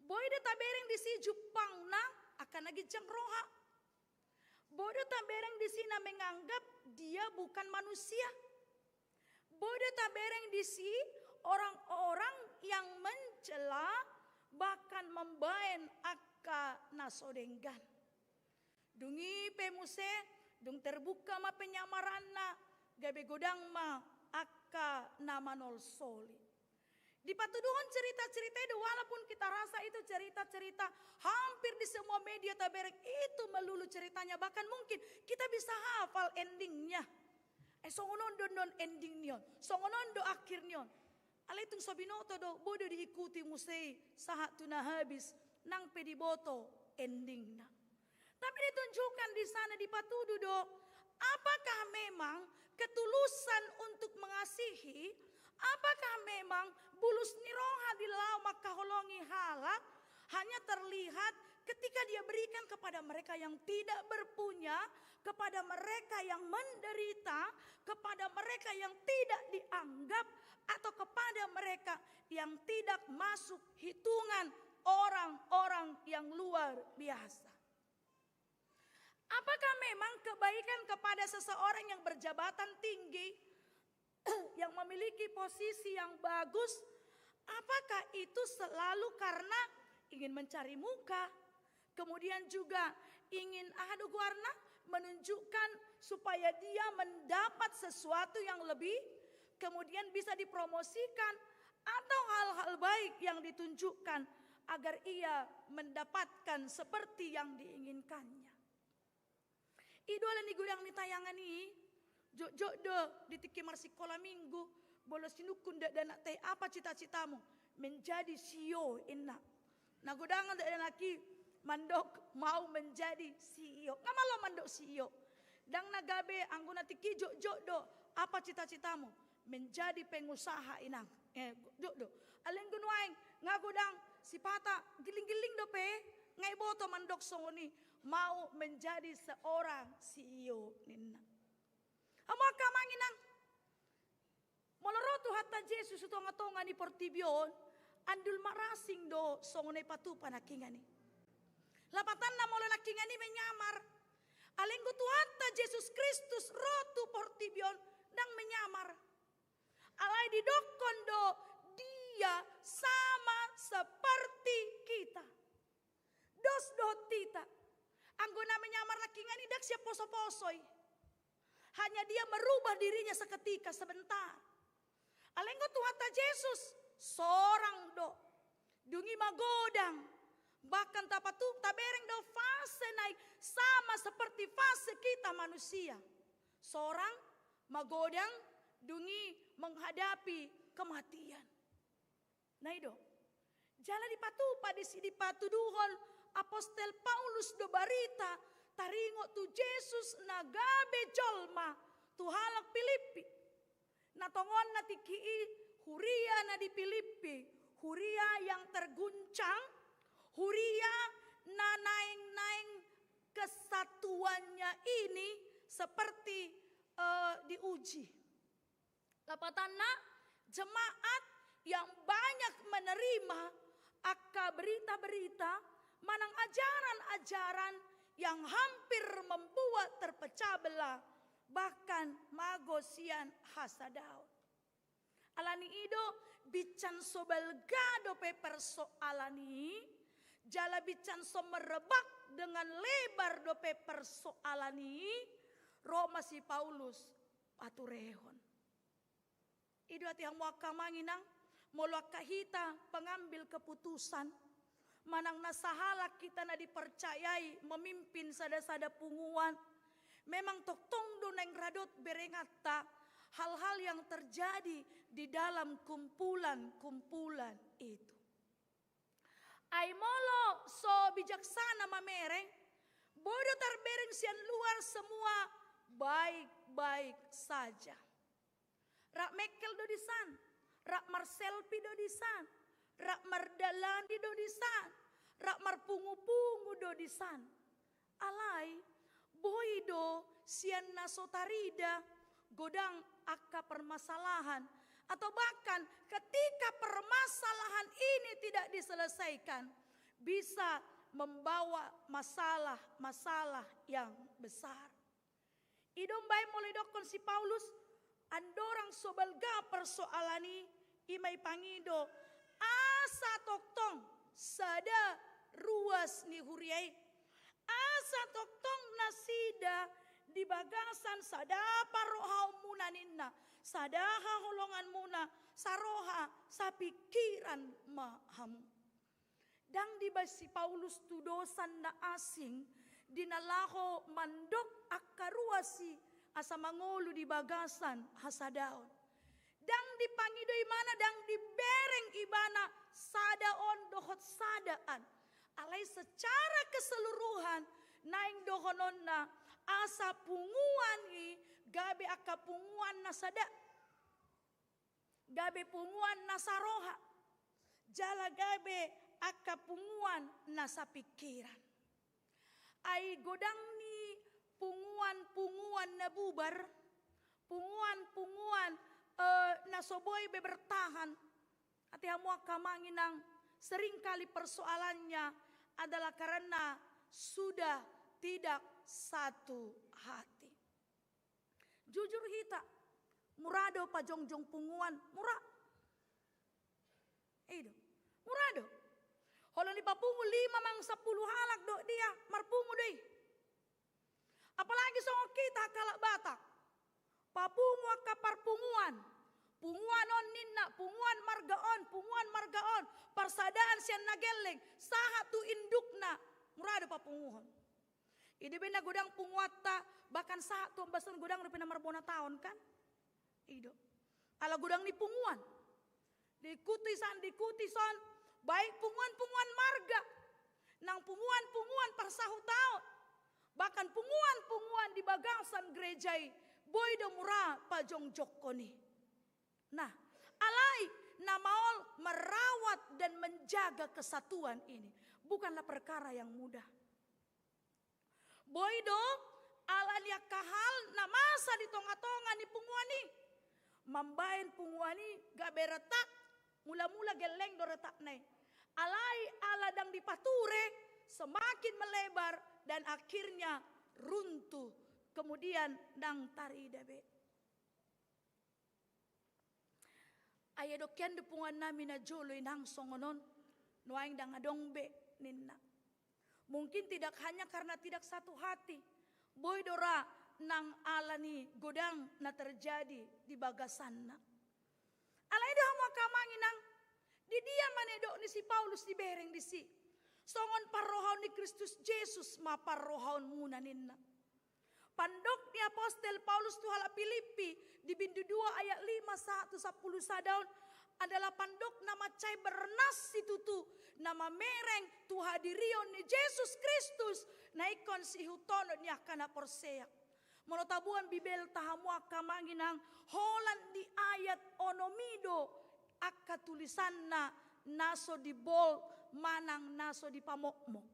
Boi do tabereng disi jumpangna angka na ginjang roha. Boi do tabereng disi na menganggap dia bukan manusia. Boi do tabereng disi orang-orang yang mencela, bahkan mambaen angka na so denggan. Dung i pe muse, dung terbuka ma penyamaranna, gabe godang ma angka na manolsoli. Dipatuduhon cerita-cerita itu, walaupun kita rasa itu cerita-cerita hampir di semua media tabereng itu melulu ceritanya, bahkan mungkin kita bisa hafal endingnya. Eh, songon on do non ending ni on, songon on do akhir ni on. Alai tung so binoto do, boi do diikuti muse i sahat tu na habis nang pe diboto endingna. Tapi ditunjukkan di sana, dipatudu do, apakah memang ketulusan untuk mengasihi, apakah memang bulus ni roha di laho mangkaholongi halak hanya terlihat ketika dia berikan kepada mereka yang tidak berpunya, kepada mereka yang menderita, kepada mereka yang tidak dianggap, atau kepada mereka yang tidak masuk hitungan orang-orang yang luar biasa. Apakah memang kebaikan kepada seseorang yang berjabatan tinggi, yang memiliki posisi yang bagus, apakah itu selalu karena ingin mencari muka, kemudian juga ingin, aha do goarna, menunjukkan supaya dia mendapat sesuatu yang lebih, kemudian bisa dipromosikan, atau hal-hal baik yang ditunjukkan agar ia mendapatkan seperti yang diinginkannya? I do ala ni godang ni tayangan i, jotjot do di tingki marsikola minggu, molo sinungkun dakdanak i, apa cita-citamu? Menjadi C E O, inna. Na godang dakdanak i mandok mau menjadi C E O. Nga malo mandok C E O. Ndang na gabe, anggo na tingki i jotjot do, apa cita-citamu? Menjadi pengusaha, inang. Eh, jotjot do. Alai anggo nuaeng nga godang, sipata giling-giling dope nga iboto mandok songon i, mau menjadi seorang C E O, ninna. Hamu angka amang inang, molo ro Tuhanta Jesus tu tonga-tonga ni portibi on, andul marasing do songon na ipatupa nangkiningan i. Lapatanna molo nangkiningan i menyamar. Alai anggo Tuhanta Jesus Kristus ro tu portibi on, ndang menyamar. Alai didokkon do, Dia sama seperti kita. Dos dohot hita. Anggo na menyamar nangkiningan i ndang sian poso-poso i. Hanya dia merubah dirinya seketika, sebentar. Alai anggo Tuhanta Jesus, sorang do. Dung i magodang. Bahkan tapatu-, tabereng do fase na i sama seperti fase kita manusia. Sorang, magodang, dung i menghadapi kematian. Na i do. Jala dipatupa disi, dipatuduhon apostel Paulus do barita taringot tu Jesus na gabe jolma tu halak Pilippi. Na tongon na tingki i huria na di Pilippi, huria yang terguncang, huria na naeng-naeng kesatuannya ini seperti, eh, diuji. Lapatanna, jemaat yang banyak menerima angka berita-berita manang ajaran-ajaran yang hampir membuat terpecah belah, bahkan mago sian hasadaon. Ala ni i do, bincan so balga dope persoalan i, jala bincan so merebak dengan lebar dope persoalan i, ro ma si Paulus paturehon. I do ate hamu angka amang inang, molo angka hita pengambil keputusan, manang na sahalak hita na dipercayai memimpin sada-sada punguan, memang tongtong do naeng radot berenganta hal-hal yang terjadi di dalam kumpulan-kumpulan itu. Ai molo so bijaksana mamereng, boi do tarbereng sian luar semua baik-baik saja. Rap mengkel do disan, rap marselfie do disan, rap mardalani do disan, rap marpungu-pungu do disan. Alai, boi do sian na so tarida godang angka permasalahan, atau bahkan ketika permasalahan ini tidak diselesaikan, bisa membawa masalah-masalah yang besar. I do umbaen molo idokkon si Paulus, andorang so balga persoalan i, i ma ipangido, asa tongtong sada ruas ni huria i. Asa tongtong nasida di bagasan sada parrohaonmuna ninna, sada haholonganmuna, saroha, sapingkiran ma hamu. Ndang dibaen si Paulus tudosan na asing, di na laho mandok angka ruas i asa mangolu di bagasan hasadaon. Ndang dipangido ibana, ndang dibereng ibana sada on dohot sada an. secara keseluruhan naeng dohononna asa punguan i gabe angka punguan na sada, gabe punguan na saroha, jala gabe angka punguan na sapingkiran. Ai godang ni punguan-punguan na bubar, punguan-punguan, eh, na so boi be bertahan. Ate hamu angka amang inang, seringkali persoalannya adalah karena sudah tidak satu hati. Jujur hita, mura do pajongjong punguan, mura. I do, mura do. Olo dipapungu lima manang sampulu halak do dia, marpungu do i. Apalagi songon hita halak Batak. Papungu angka parpunguan. Punguan on ninna, punguan marga on, punguan marga on. Parsadaan sian na gelleng, sahat tu indukna. Mura do papunguhon. I do be na godang punguanta, bahkan sahat tu ombas on godang dope na marbona taon kan? I do. Ala godang ni punguan. Diikuti san, diikuti son, baik punguan-punguan marga, nang punguan-punguan parsahuton, bahkan punguan-punguan di bagasan gereja i, boi do mura pajongjongkon i. Nah, alai na maol merawat dan menjaga kesatuan ini bukanlah perkara yang mudah. Boi do, ala ni angka hal na masa di tonga-tonga ni punguan i. Mambaen punguan i gabe retak, mula-mula gelleng do retakna i. Alai ala ndang dipature, semakin melebar dan akhirnya runtuh. Kemudian ndang tarida be. Ai adong hian do punguan nami na jolo inang songon on, nuaeng ndang adong be ninna. Mungkin tidak hanya karena tidak satu hati, boi do ra nang ala ni godang na terjadi di bagasanna. Alai do hamu angka amang inang, di dia ma na didok ni si Paulus dibereng disi? Songon parrohaon ni Kristus Jesus ma parrohaonmuna ninna. Pandok ni apostel Paulus tu halak Pilippi di bindu dua ayat lima sahat tu sampulu sada on adalah pandok na mansai bernas situtu, na mamereng tu hadirion ni Jesus Kristus na ingkon siihuthon ni angka na porsea. Molo taboan Bibelta hamu angka amang inang, holan di ayat onom i do angka tulisanna na so dibold manang na so dipamokmok.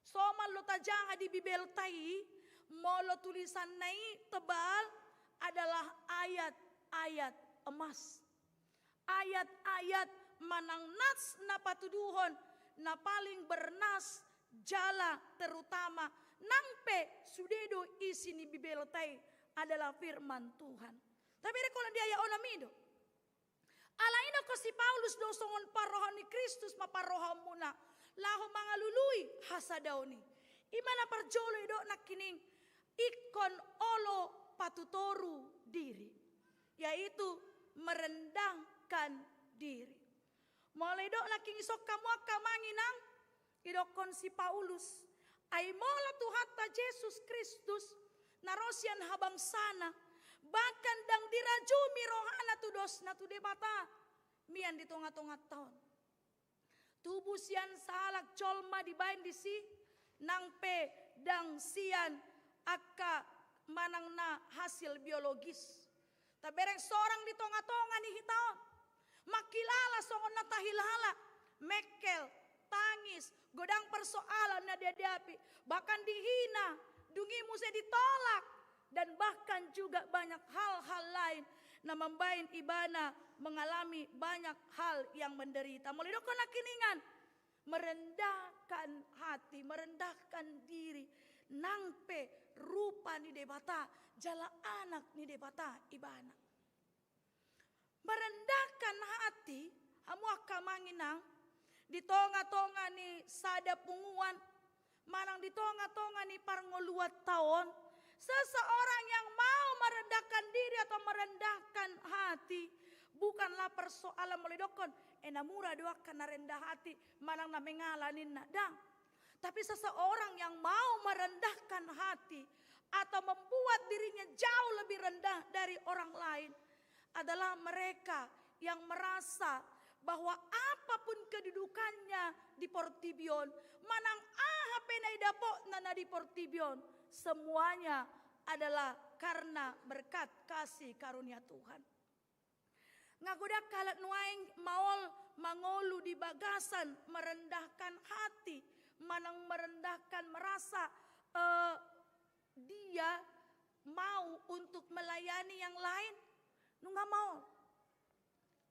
Somal do tajaha di Bibelta i, molo tulisanna i tebal, adalah ayat-ayat emas. Ayat-ayat manang nats na patuduhon na paling bernas jala terutama nang pe sude do isi ni Bibelta i adalah firman Tuhan. Tabereng holan di ayat onom i do. Alai ingkon si Paulus do songon parrohaon ni Kristus ma parrohaonmuna laho mangalului hasadaon i. I ma na parjolo didok nangkining ingkon olo patutoru diri, yaitu merendahkan diri. Molo didok nangkining i songon hamu angka amang inang, didokkon si Paulus, ai molo Tuhanta Jesus Kristus na ro sian habangsana, bahkan ndang dirajumi rohana tu dosna tu Debata, mian di tonga-tonganta on. Tubu sian sahalak jolma dibaen disi, nang pe ndang sian angka manang na hasil biologis. Tabereng sorang di tonga-tonga ni hita on. Mangkilala songon na tahilala, mengkel, tangis, godang persoalan na dihadapi, bahkan dihina, dung i muse ditolak, dan bahkan juga banyak hal-hal lain na mambaen ibana mengalami banyak hal yang menderita. Molo didokkon nangkiningan, merendahkan hati, merendahkan diri, nang pe rupa ni Debata, jala anak ni Debata ibana. Merendahkan hati, hamu angka amang inang, di tonga-tonga ni sada punguan, manang di tonga-tonga ni parngoluanta on, seseorang yang mau merendahkan diri atau merendahkan hati, bukanlah persoalan molo didokkon, eh, na mura do angka na rendah hati, manang na mengala ninna, ndang. Tapi seseorang yang mau merendahkan hati atau membuat dirinya jauh lebih rendah dari orang lain adalah mereka yang merasa bahwa apa apapun kedudukannya di portibi on, manang aha pe na didapotna na di portibi on, semuanya adalah karena berkat kasih karunia Tuhan. Nga godang halak nuaeng maol mangolu di bagasan merendahkan hati, manang merendahkan, merasa, eh, dia mau untuk melayani yang lain. Nunga maol.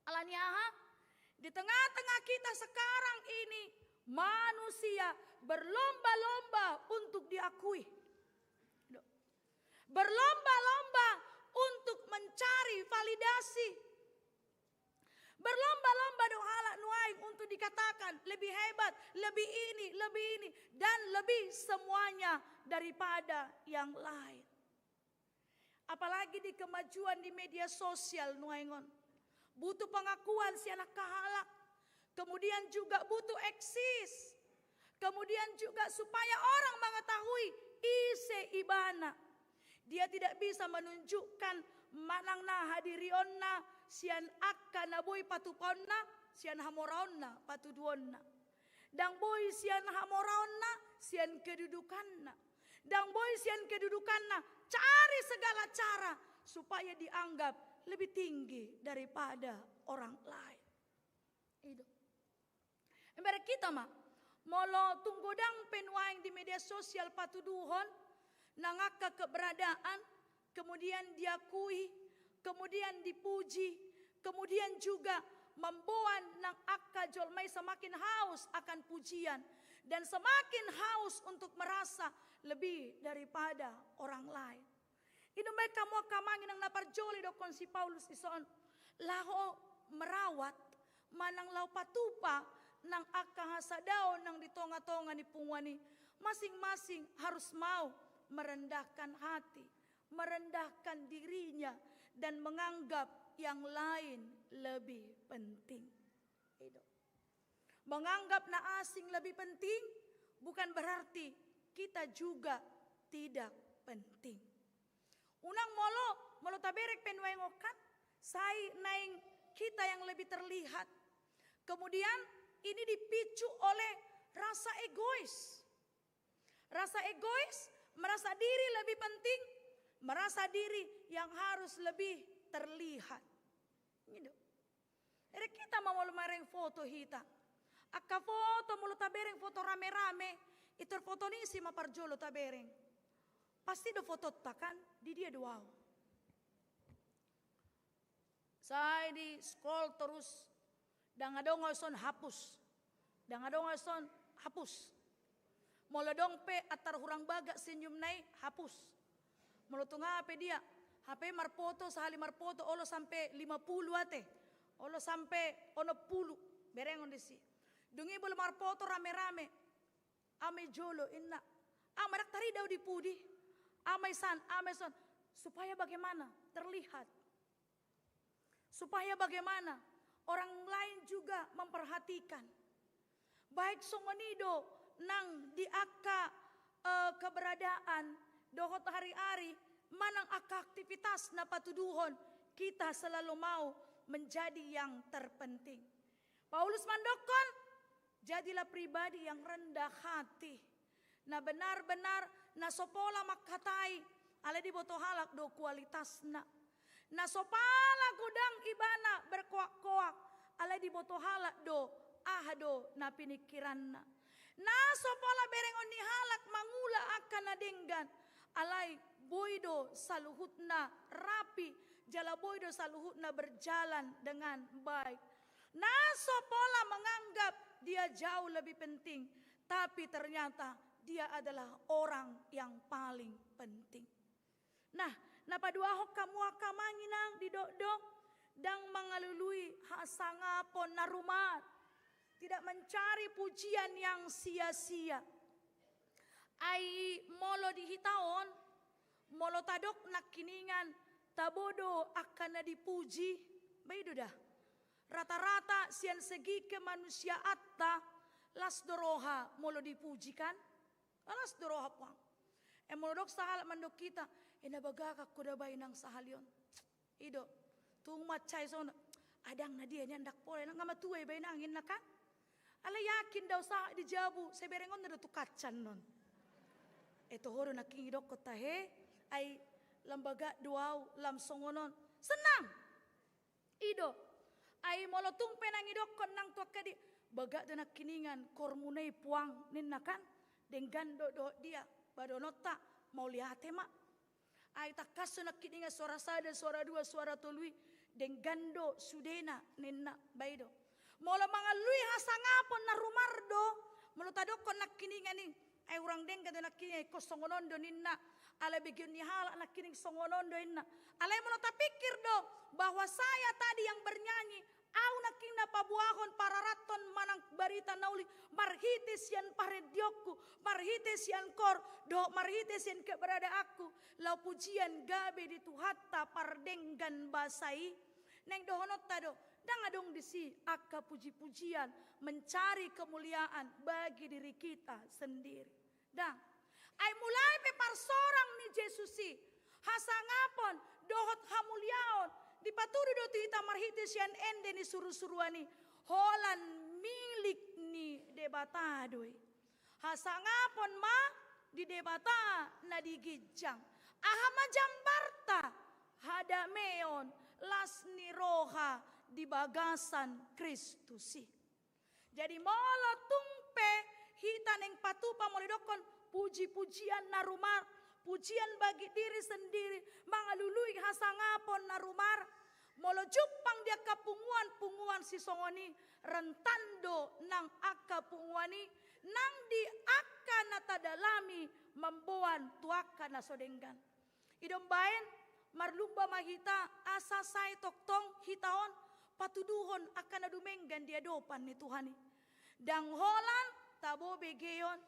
Alani aha? Di tengah-tengah kita sekarang ini, manusia berlomba-lomba untuk diakui. Berlomba-lomba untuk mencari validasi. Berlomba-lomba do halak nuaeng untuk dikatakan lebih hebat, lebih ini, lebih ini, dan lebih semuanya daripada yang lain. Apalagi di kemajuan di media sosial nuaeng on. Butuh pengakuan sian angka halak. Kemudian juga butuh eksis. Kemudian juga supaya orang mengetahui ise ibana. Dia tidak bisa menunjukkan manang na hadirionna sian angka na boi patupaonna, sian hamoraonna, patuduonna. Ndang boi sian hamoraonna, sian kedudukanna. Ndang boi sian kedudukanna, cari segala cara supaya dianggap lebih tinggi daripada orang lain. Ido. Emberek hita ma, molo tung godang pe nuaeng di media sosial patuduhon, nang angka keberadaan, kemudian diakui, kemudian dipuji, kemudian juga mamboan nang angka jolma i semakin haus akan pujian dan semakin haus untuk merasa lebih daripada orang lain. I do umbahen hamu angka amang inang na parjolo, didokkon si Paulus dison, laho merawat manang laho patupa nang angka hasadaon nang di tonga-tonga ni punguan i, masing-masing harus mau merendahkan hati, merendahkan dirinya, dan menganggap yang lain lebih penting. Ido. Menganggap na asing lebih penting bukan berarti kita juga tidak penting. Unang molo, molo tabereng pe nuaeng on kan, sai naeng kita yang lebih terlihat. Kemudian ini dipicu oleh rasa egois. Rasa egois, merasa diri lebih penting, merasa diri yang harus lebih terlihat. Ido. Bereng hita ma molo bereng foto hita. Angka foto molo tabereng foto rame-rame, pintor foto ni ise ma parjolo tabereng? Pasti do fotonta kan, di dia do au. Sai di scroll torus, ndang adong au dison hapus. Ndang adong au dison hapus. Molo adong pe antar hurang bagak senyumna i, hapus. Molo tung aha pe dia, hape marfoto, sahali marfoto olo sampe lima pulu ate. Olo sampe onom pulu. Berengon disi. Dung i molo marfoto rame-rame. Au ma i jolo inna. Au ma, ndang tarida au di pudi. Au ma i san, au ma i son. Supaya bagaimana? Terlihat. Supaya bagaimana orang lain juga memperhatikan. Baik songon i do nang di angka, eh, keberadaan dohot ari-ari manang angka aktivitas na patuduhon kita selalu mau menjadi yang terpenting. Paulus mandokkon, jadilah pribadi yang rendah hati. Na benar-benar, na so pola mangkatai, alai diboto halak do kualitasna. Na so pola godang ibana berkoak-koak, alai diboto halak do aha do na piningkiranna. Na so pola berengon ni halak mangula angka na denggan, alai boi do saluhutna rapi, jala boi do saluhutna berjalan dengan baik. Na so pola menganggap dia jauh lebih penting, tapi ternyata dia adalah orang yang paling penting. Nah, na paduahon hamu angka amang inang didok do, ndang mangalului hasangapon na rumat. Tidak mencari pujian yang sia-sia. Ai molo di hita on, molo tadok nangkiningan, tabo do angka na dipuji, ba i do da. Rata-rata sian segi kemanusiaanta, las do roha molo dipuji kan? Las do roha puang. E molo dok sahalak mandok hita, e na bagak angka ho da ba inang sahali on. I do, tung mansai songon, Adang na dia nian ndang pola, nang nga matua iba inang inna kan. Alai yakin do au sahat di jabu, sai berengonna do tu kaca annon. E toho do nangkin idokkon tahe, ai lam bagak do au, lam songon on. Senang. I do. Ai molo tung pe nang idokkon nang tu angka dia, bagak do nangkiningan kormuna i puang ninna kan. Denggan do dohot dia, ba dohononta, mauliate ma. Ai tangkas do nangkiningan suara sada, suara dua, suara tolu i, denggan do sudena ninna, ba i do. Molo mangalului hasangapon na rumar do, molo tadokkon nangkiningan i, ai hurang denggan do nangkiningan, ingkon songon on do ninna, ala begeon ni halak nangkining songon on do inna. Alai molo tapikir do bahwa saya tadi yang bernyanyi, au nangkining na paboahon, pararathon manang barita na uli marhite sian parendionku, marhite sian koor, dohot marhite sian keberadaanku, laho pujian gabe di Tuhanta pardenggan basa i. Naeng dohononta do, ndang adong disi angka puji-pujian mencari kemuliaan bagi diri kita sendiri. Ndang. Ai mulai pe parsorang ni Jesus i, hasangapon dohot hamuliaon dipatudu do tu hita marhite sian ende ni suru-suruan i, holan milik ni Debata do i. Hasangapon ma di Debata na di ginjang. Aha ma jambarta? Hadameon, las ni roha di bagasan Kristus i. Jadi molo tung pe hita naeng patupa molo idokkon puji-pujian na rumar, pujian bagi diri sendiri, mangalului hasangapon na rumar, molo jumpang di angka punguan-punguan sisongon i, rentan do nang angka punguan i nang di angka na tadalami mamboan tu angka na so denggan. I do umbaen, marlumba ma hita asa sai tongtong hita on patuduhon angka na dumenggan di adopan ni Tuhan i. Ndang holan tabo begeon,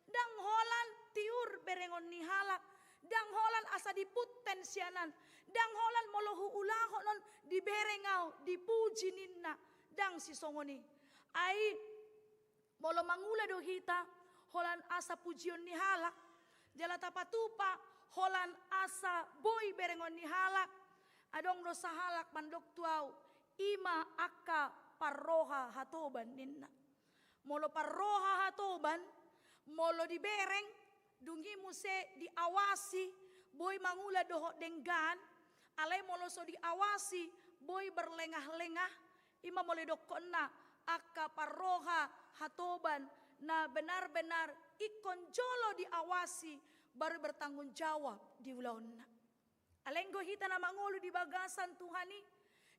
ndang holan tiur berengon ni halak, ndang holan asa dipunten sian an, ndang holan molo huulahon on dibereng au, dipuji ninna, ndang sisongon i. Ai molo mangula do hita holan asa pujion ni halak, jala tapatupa holan asa boi berengon ni halak, adong do sahalak mandok tu au, i ma angka parroha hatoban ninna. Molo parroha hatoban, molo dibereng, dung i muse diawasi, boi mangula dohot denggan, alai molo so diawasi, boi berlengah-lengah, i ma molo idokkonna angka parroha hatoban na benar-benar ingkon jolo diawasi, baru bertanggung jawab di ulaonna. Alai anggo hita na mangolu di bagasan Tuhan i,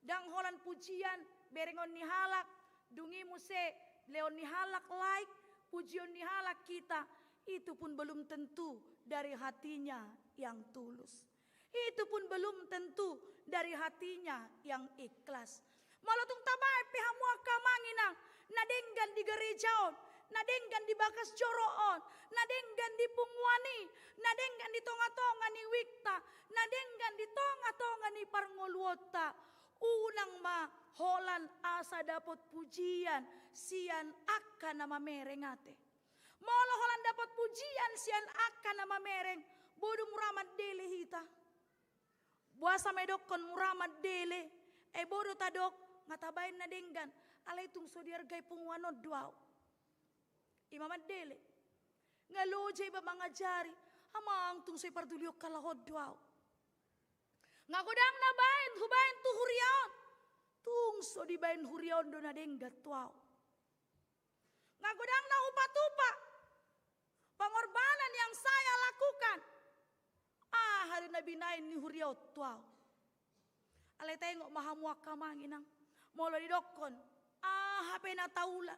ndang holan pujian berengon ni halak, dung i muse lehon ni halak like, pujion ni halak hita, itu pun belum tentu dari hatinya yang tulus. Itu pun belum tentu dari hatinya yang ikhlas. Molo tung tabaen pe hamu angka amang inang, na denggan di gareja on, na denggan di bagas joro on, na denggan di punguan i, na denggan di tonga-tonga ni wikta, na denggan di tonga-tonga ni parngoluonta, unang ma holan asa dapot pujian sian angka na mamereng ate. Molo holan dapot pujian sian angka na mamereng, boi do mura mandele hita. Boasa ma idokkon mura mandele? Ai boi do tadok, nga tabaen na denggan, alai tung so diargai punguan on do au. I ma mandele. Nga loja iba mangajari, amang tung so dipardulihon halak on do au. Nga godang na baen, hubaen tu huria on, tung so dibaen huria on do na denggan tu au. Nga godang na hupatupa, pengorbanan yang saya lakukan, aha do na binaen ni huria on tu au. Alai taingot ma hamu angka amang inang, molo didokkon aha pe na taula,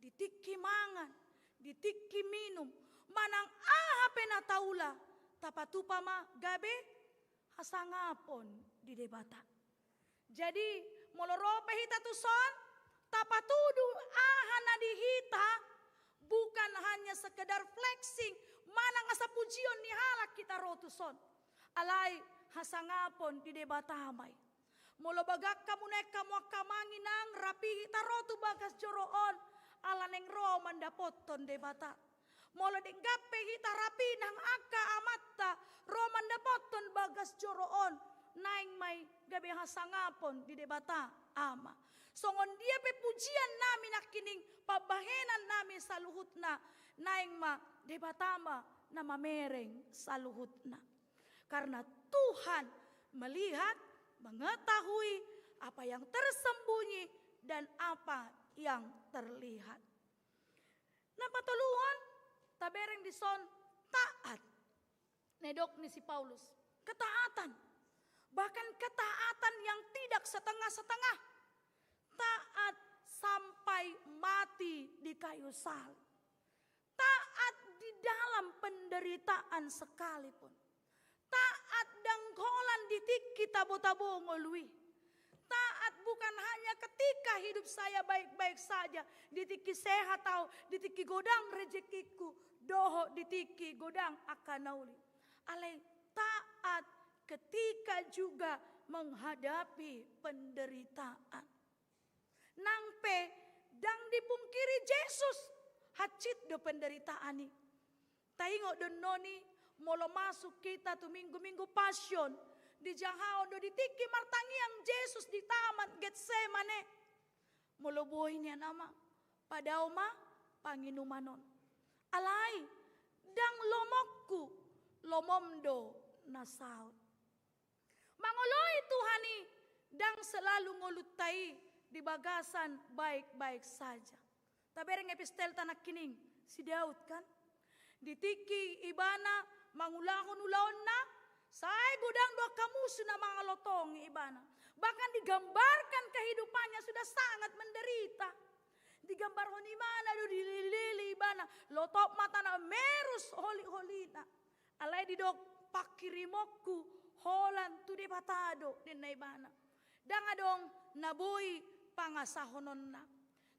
di tingki mangan, di tingki minum, manang aha pe na taula, tapatupa ma gabe hasangapon di Debata. Jadi, molo ro pe hita tuson, tapatudu aha na di hita, bukan hanya sekedar flexing, manang asa pujion ni halak hita ro tuson. Alai hasangapon di Debata ma i. Molo bagak hamu naeng hamu angka amang inang, rapi hita ro tu bagas joro on, ala naeng ro mandapothon Debata. Molo denggan pe hita rapi nang angka amanta ro mandapothon bagas joro on, naeng ma i gabe hasangapon di Debata Ama. Songon dia pe pujian nami nangkining, pambahenan nami saluhutna, naeng ma Debata ma na mamereng saluhutna. Karena Tuhan melihat, mengetahui apa yang tersembunyi dan apa yang terlihat. Na patoluhon, tabereng dison taat. Na didok ni si Paulus, ketaatan. Bahkan ketaatan yang tidak setengah-setengah. Taat sampai mati di kayu salib. Taat di dalam penderitaan sekalipun. Taat ndang holan di tingki tabo-tabo ngolu i. Taat bukan hanya ketika hidup saya baik-baik saja, di tingki sehat au, di tingki godang rejekingku, dohot di tingki godang angka na uli. Alai taat ketika juga menghadapi penderitaan. Nang pe ndang dipungkiri Jesus, hansit do penderitaan i. Taingot do annon i, molo masuk hita tu minggu-minggu Passion, dijahahon do di tingki martangiang Jesus di Taman Getsemane. Molo boi nian, Ama, padao ma panginuman on. Alai, ndang lomongku, lomom do na saut. Mangoloi Tuhan i, ndang selalu ngolunta i di bagasan baik-baik saja. Tabereng epistelta nangkining, si Daud kan? Di tingki ibana mangulahon ulaonna, sai godang do angka musu na mangalotongi ibana. Bahkan digambarkan kehidupannya sudah sangat menderita. Digambarhon ibana do, dilili-lili ibana, lotop ma tano, merus holi-holina. Alai didok, pangkirimonku holan tu Debata do, ninna ibana. Ndang adong na boi pangasahononna.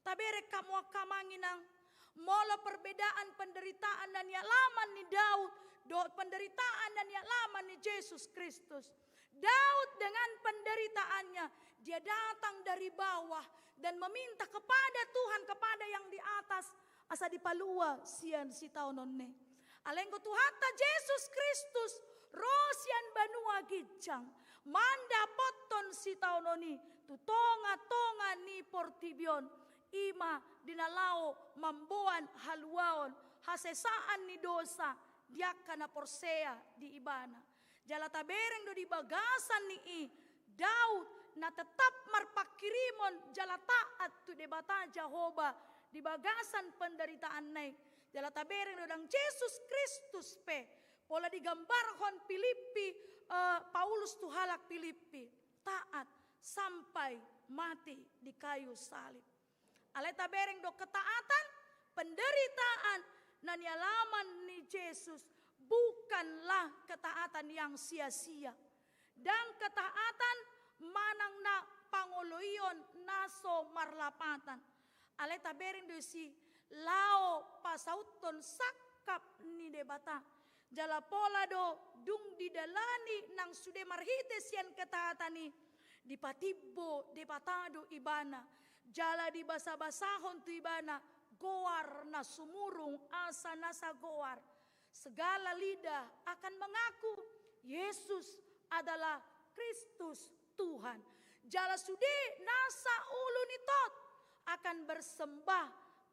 Tabereng hamu angka amang inang, molo perbedaan penderitaan na nialaman ni Daud dohot penderitaan na nialaman ni Jesus Kristus. Daud dengan penderitaannya, dia datang dari bawah dan meminta kepada Tuhan, kepada yang di atas, asa dipalua sian sitaononna. Alai anggo Tuhanta Jesus Kristus ro sian banua ginjang mandapothon sitaonon i tu tonga-tonga ni portibi on, i ma di na laho mamboan haluaon, hasesaan ni dosa di angka na porsea di ibana. Jala tabereng do di bagasan ni i, Daud na tetap marpangkirimon jala taat tu Debata Jahowa di bagasan penderitaanna i. Jala tabereng do ndang Jesus Kristus pe, pola digambarhon Pilippi, eh, Paulus tu halak Pilippi, taat sampai mati di kayu salib. Alai tabereng do ketaatan, penderitaan na nialaman ni Jesus bukanlah ketaatan yang sia-sia. Ndang ketaatan manang na pangoloion na so marlapatan. Alai tabereng do disi laho pasauthon sangkap ni Debata. Jala pola do dung didalani nang sude marhite sian ketaatan i, dipatimbo Debata do ibana, jala dibasabasahon tu ibana goar na sumurung asa nasa goar. Segala lidah akan mengaku Yesus adalah Kristus Tuhan. Jala sude nasa ulu ni tot akan bersembah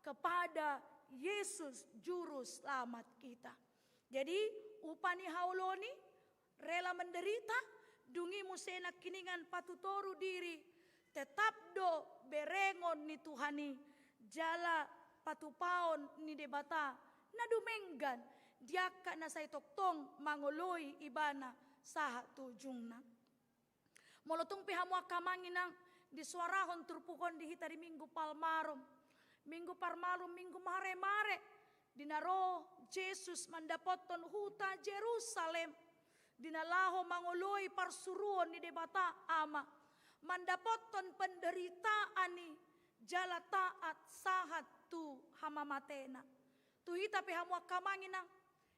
kepada Yesus Juru Selamat kita. Jadi, upa ni haoloan i, rela menderita, dung i muse nangkiningan patutoru diri, tetap do berengon ni Tuhan i, jala patupaon ni Debata na dumenggan di angka na sai tongtong mangoloi ibana sahat tu ujungna. Molo tung pe hamu angka amang inang, disuarahon turpuk on di hita di Minggu Palmarum. Minggu Palmarum, Minggu Maremare, di na ro Jesus mandapothon huta Jerusalem, di na laho mangoloi parsuruon ni Debata Ama, mandapothon penderitaan i jala taat sahat tu hamamatena. Tu hita pe hamu angka amang inang,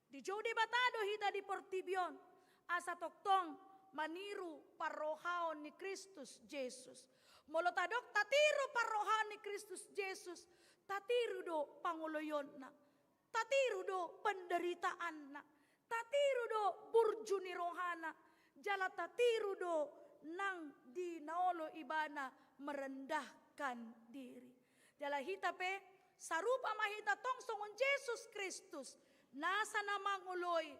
dijou Debata do hita di portibi on, asa tongtong maniru parrohaon ni Kristus Jesus. Molo tadok tatiru parrohaon ni Kristus Jesus, tatiru do pangoloionna, tatiru do penderitaanna, tatiru do burju ni rohana, Jala tatiru do nang di na olo ibana merendahkan diri. Jala hita pe sarupa ma hita tong songon Jesus Kristus, nasa na mangoloi,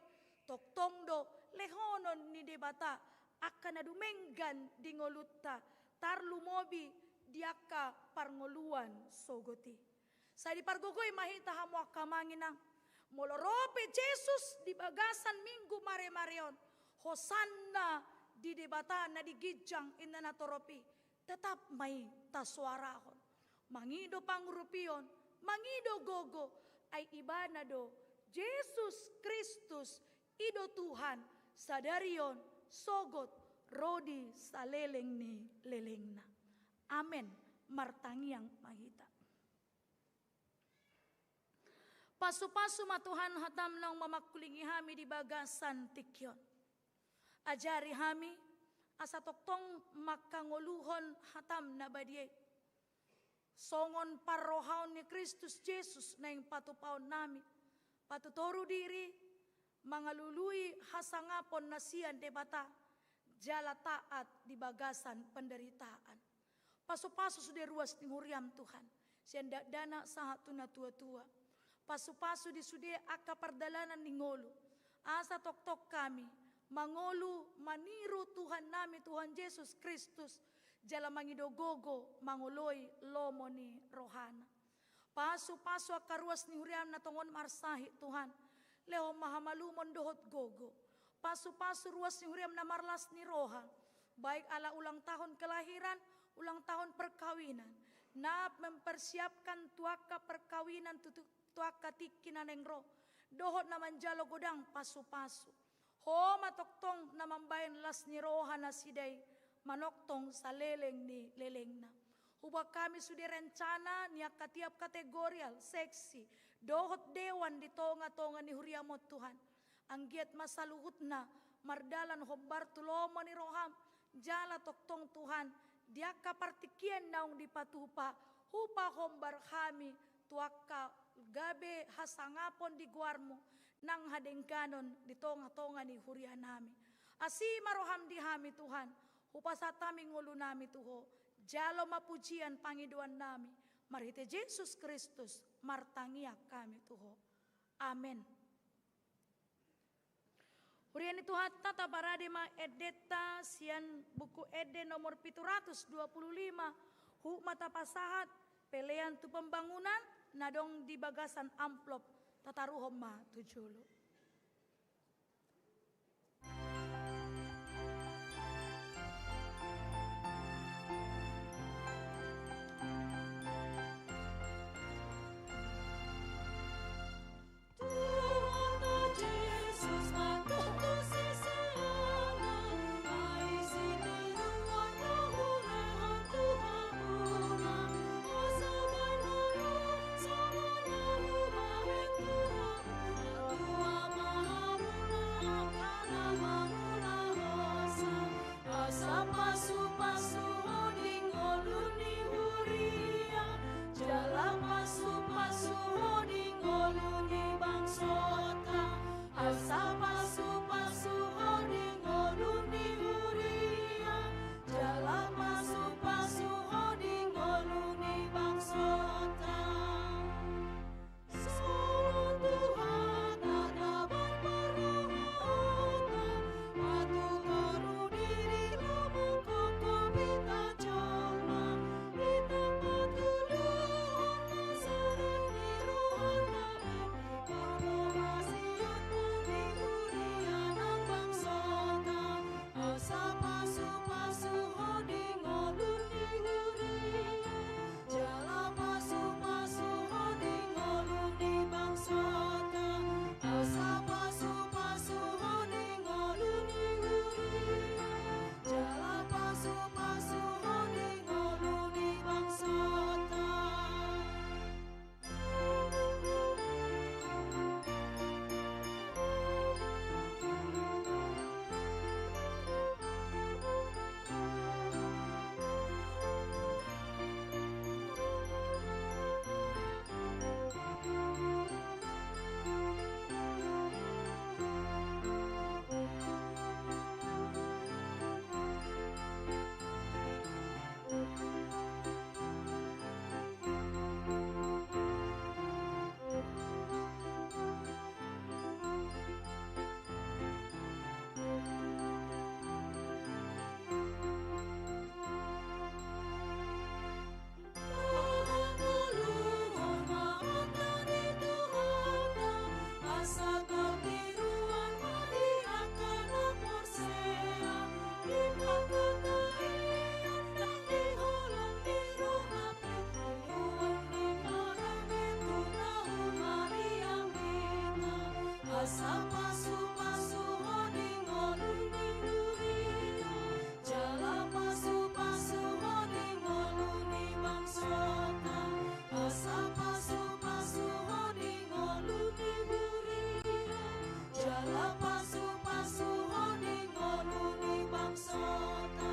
tongtong do lehonon ni Debata angka na dumenggan di ngolunta, tarlumobi di angka parngoluan sogot i. Sai dipargogoi ma hita hamu angka amang inang. Molo ro pe Jesus di bagasan Minggu Maremare on, hosanna di Debata na di ginjang inna na torop i, tetap ma i tasoarahon. Mangido pangurupion, mangido gogo, ai ibana do Jesus Kristus, i do Tuhan, sadari on, sogot, ro di saleleng ni lelengna. Amen. Martangiang ma hita. Pasupasu ma Tuhan hatam naung mamangkulingi hami di bagasan tingki on. Ajari hami, asa tongtong mangkangoluhon hatam na badia i. Songon parrohaon ni Kristus Jesus naeng patupaon nami, patutoru diri, mangalului hasangapon na sian Debata, jala taat di bagasan penderitaan. Pasupasu sude ruas ni huriam Tuhan, sian dakdanak sahat tu na tuatua. Pasupasu di sude angka pardalanan ni ngolu, asa tongtong hami mangolu maniru Tuhan nami Tuhan Jesus Kristus, jala mangido gogo mangoloi lomo ni rohana. Pasupasu angka ruas ni huriam na tongon marsahit Tuhan, lehon ma hamalumon dohot gogo. Pasupasu ruas ni huriam na marlas ni roha, baik ala ulang tahun kelahiran, ulang tahun perkawinan, na mempersiapkan tu angka perkawinan tu, tu, tu angka tingki na naeng ro, dohot na manjalo godang pasupasu. Ho ma tongtong na mambaen las ni roha nasida i manongtong saleleng ni lelengna. Huboan hami sude rencana ni angka tiap kategorial, seksi, dohot dewan di tongatonga ni huriam on Tuhan. Anggiat ma saluhutna mardalan hombar tu lomo ni roham, jala tongtong Tuhan, di angka partingkian naung dipatupa, hupahombar hami tu angka gabe hasangapon di goarmu, nang hadengganon di tongatonga ni huria nami. Asi ma roham di hami Tuhan, hupasahat hami ngolu nami tu ho, jalo ma pujian pangidoan nami, marhite Jesus Kristus, martangiang hami tu ho. Amen. Huria ni Tuhanta, taparade ma endenta sian Buku Ende nomor pitu ratus dua puluh lima, huhut ma tapasahat pelean tu pembangunan na adong di bagasan amplop, tataruhon ma tu jolo. Asa pasupasu ho di ngolu ni huria, jala pasupasu ho di ngolu ni bangsota. Asa pasupasu ho di ngolu ni huria, jala pasupasu ho di ngolu ni bangsota.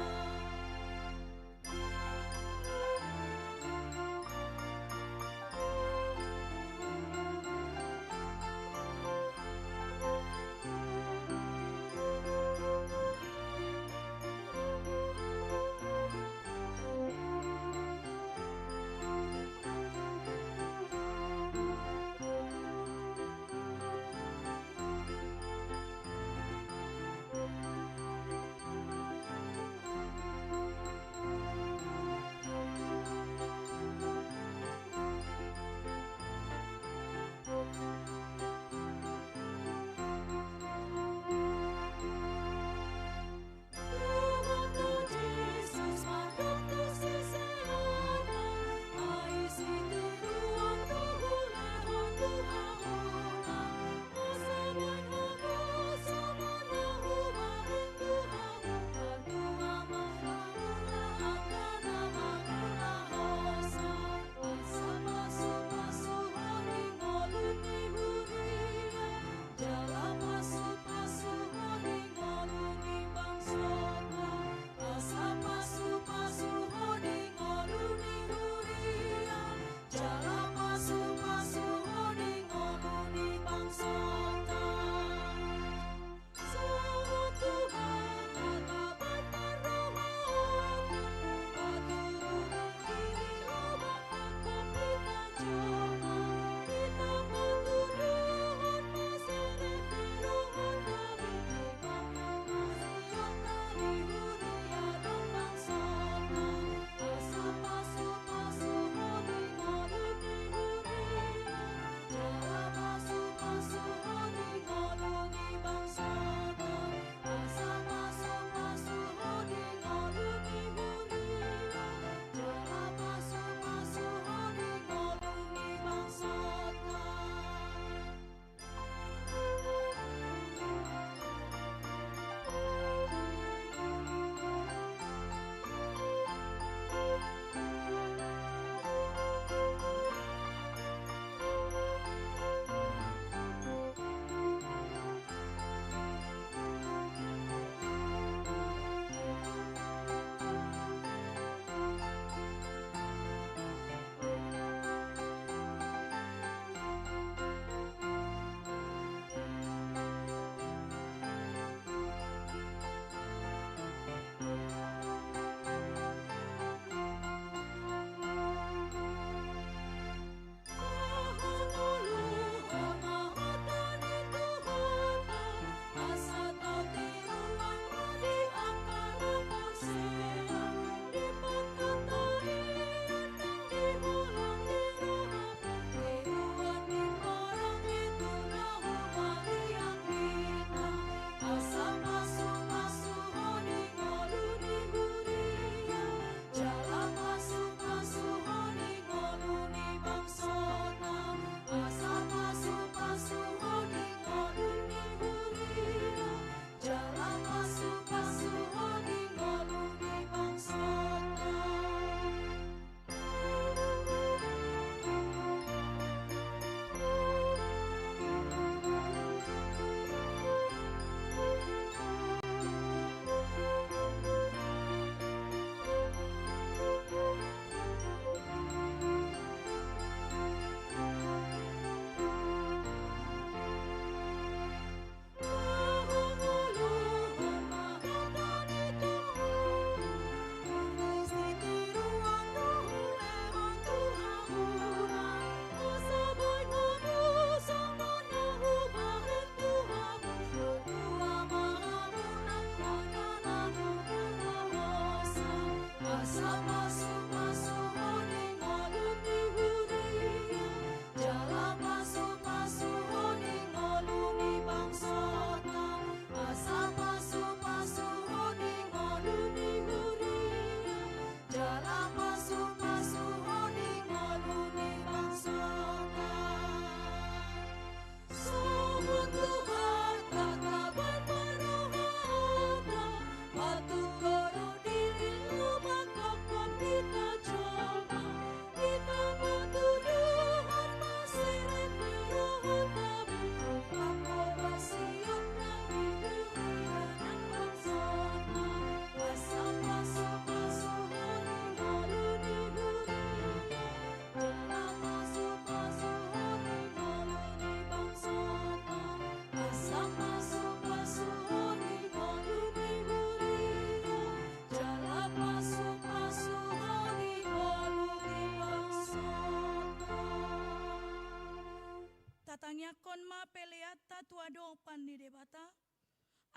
peleanta tu adopan ni Debata.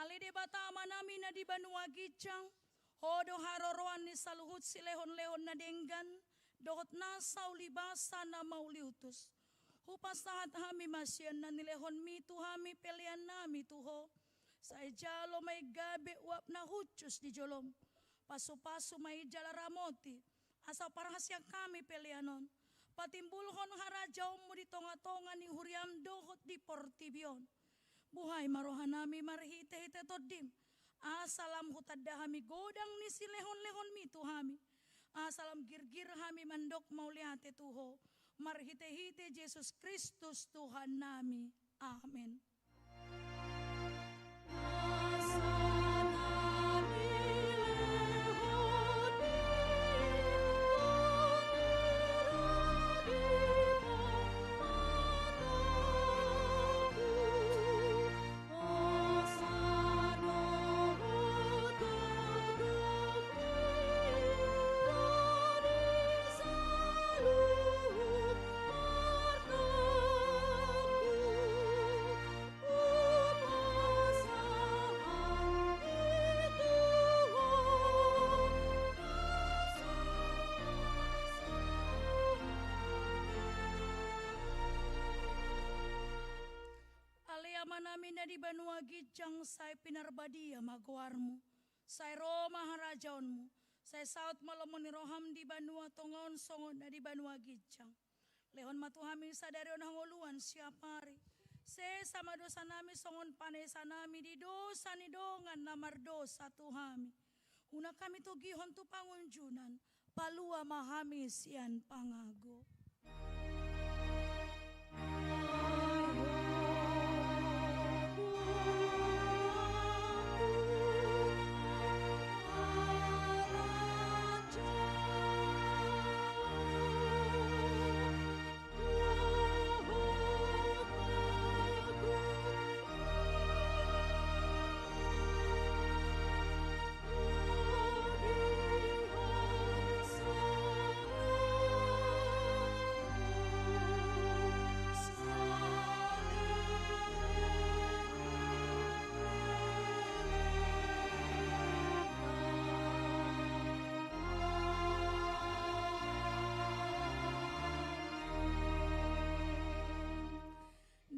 Ale Debata Amanami na di banua ginjang, Ho do haroroan ni saluhut silehonlehon na denggan dohot nasa ulibasa na mauliutus. Hupasahat hami ma sian na nilehonMi tu hami peleannami tu Ho. Sai jalo ma i gabe uap na hushus di joloM. Pasupasu ma i jala ramoti, asa parhaseang hami pelean on patimbulhon harajaonMu di tongatonga ni huriaM dohot di portibi on. Buhai ma rohanami marhitehite TondiM, asa lam hutanda hami godang ni silehonlehonMi tu hami, asa lam girgir hami mandok mauliate tu Ho, marhitehite Jesus Kristus Tuhannami. Amen. Ale Amanami na di banua ginjang, sai pinarbadia ma goarMu. Sai ro ma harajaonMu. Sai saut ma lomo ni rohaM di banua tonga on songon na di banua ginjang. Lehon ma tu hami sadari on hangoluan siapari. Sesa ma dosanami songon panesanami di dosa ni dongan na mardosa tu hami. Unang hami togihon tu pangunjunan, palua ma hami sian pangago.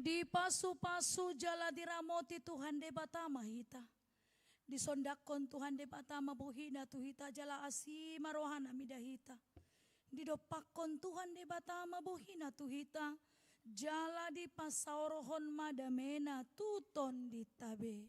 Dipasupasu jala diramoti Tuhan Debata ma hita. Disondangkon Tuhan Debata ma bohiNa tu hita jala asi ma rohaNa mida hita. Didompakkon Tuhan Debata ma bohiNa tu hita jala dipasaorhon ma dameNa tu tondinta be.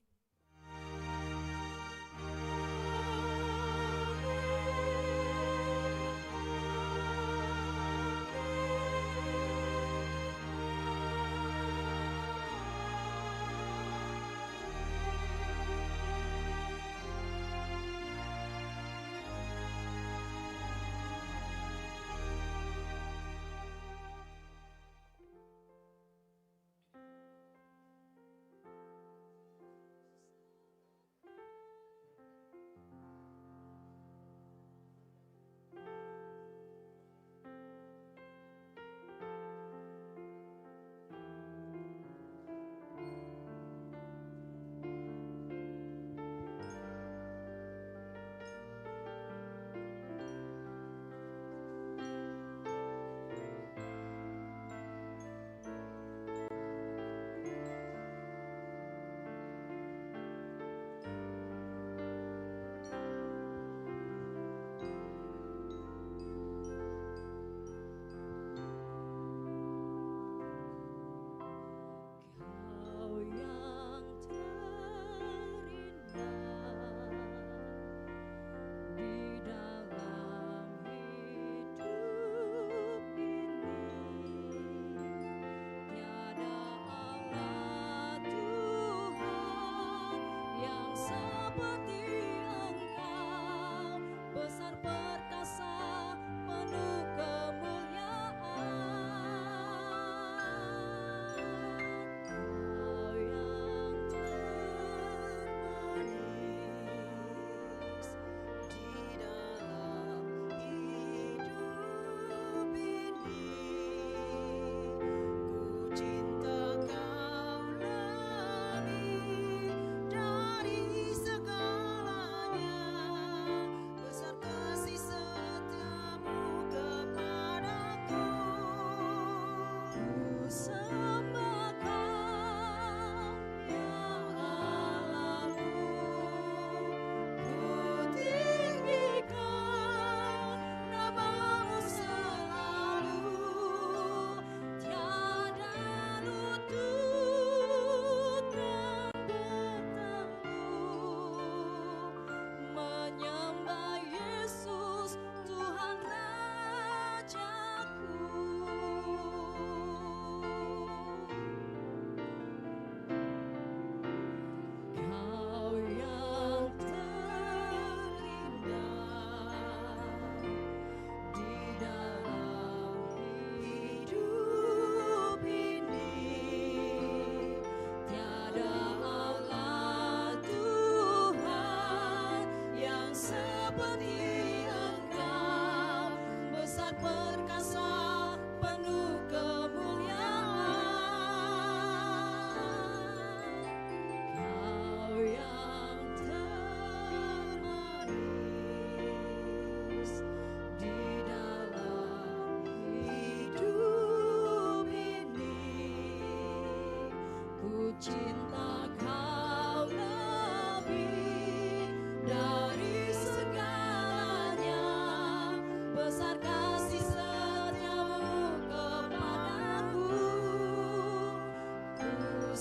Engkau lebih dari segalanya, besar kasih setiamu kepadaku. Ku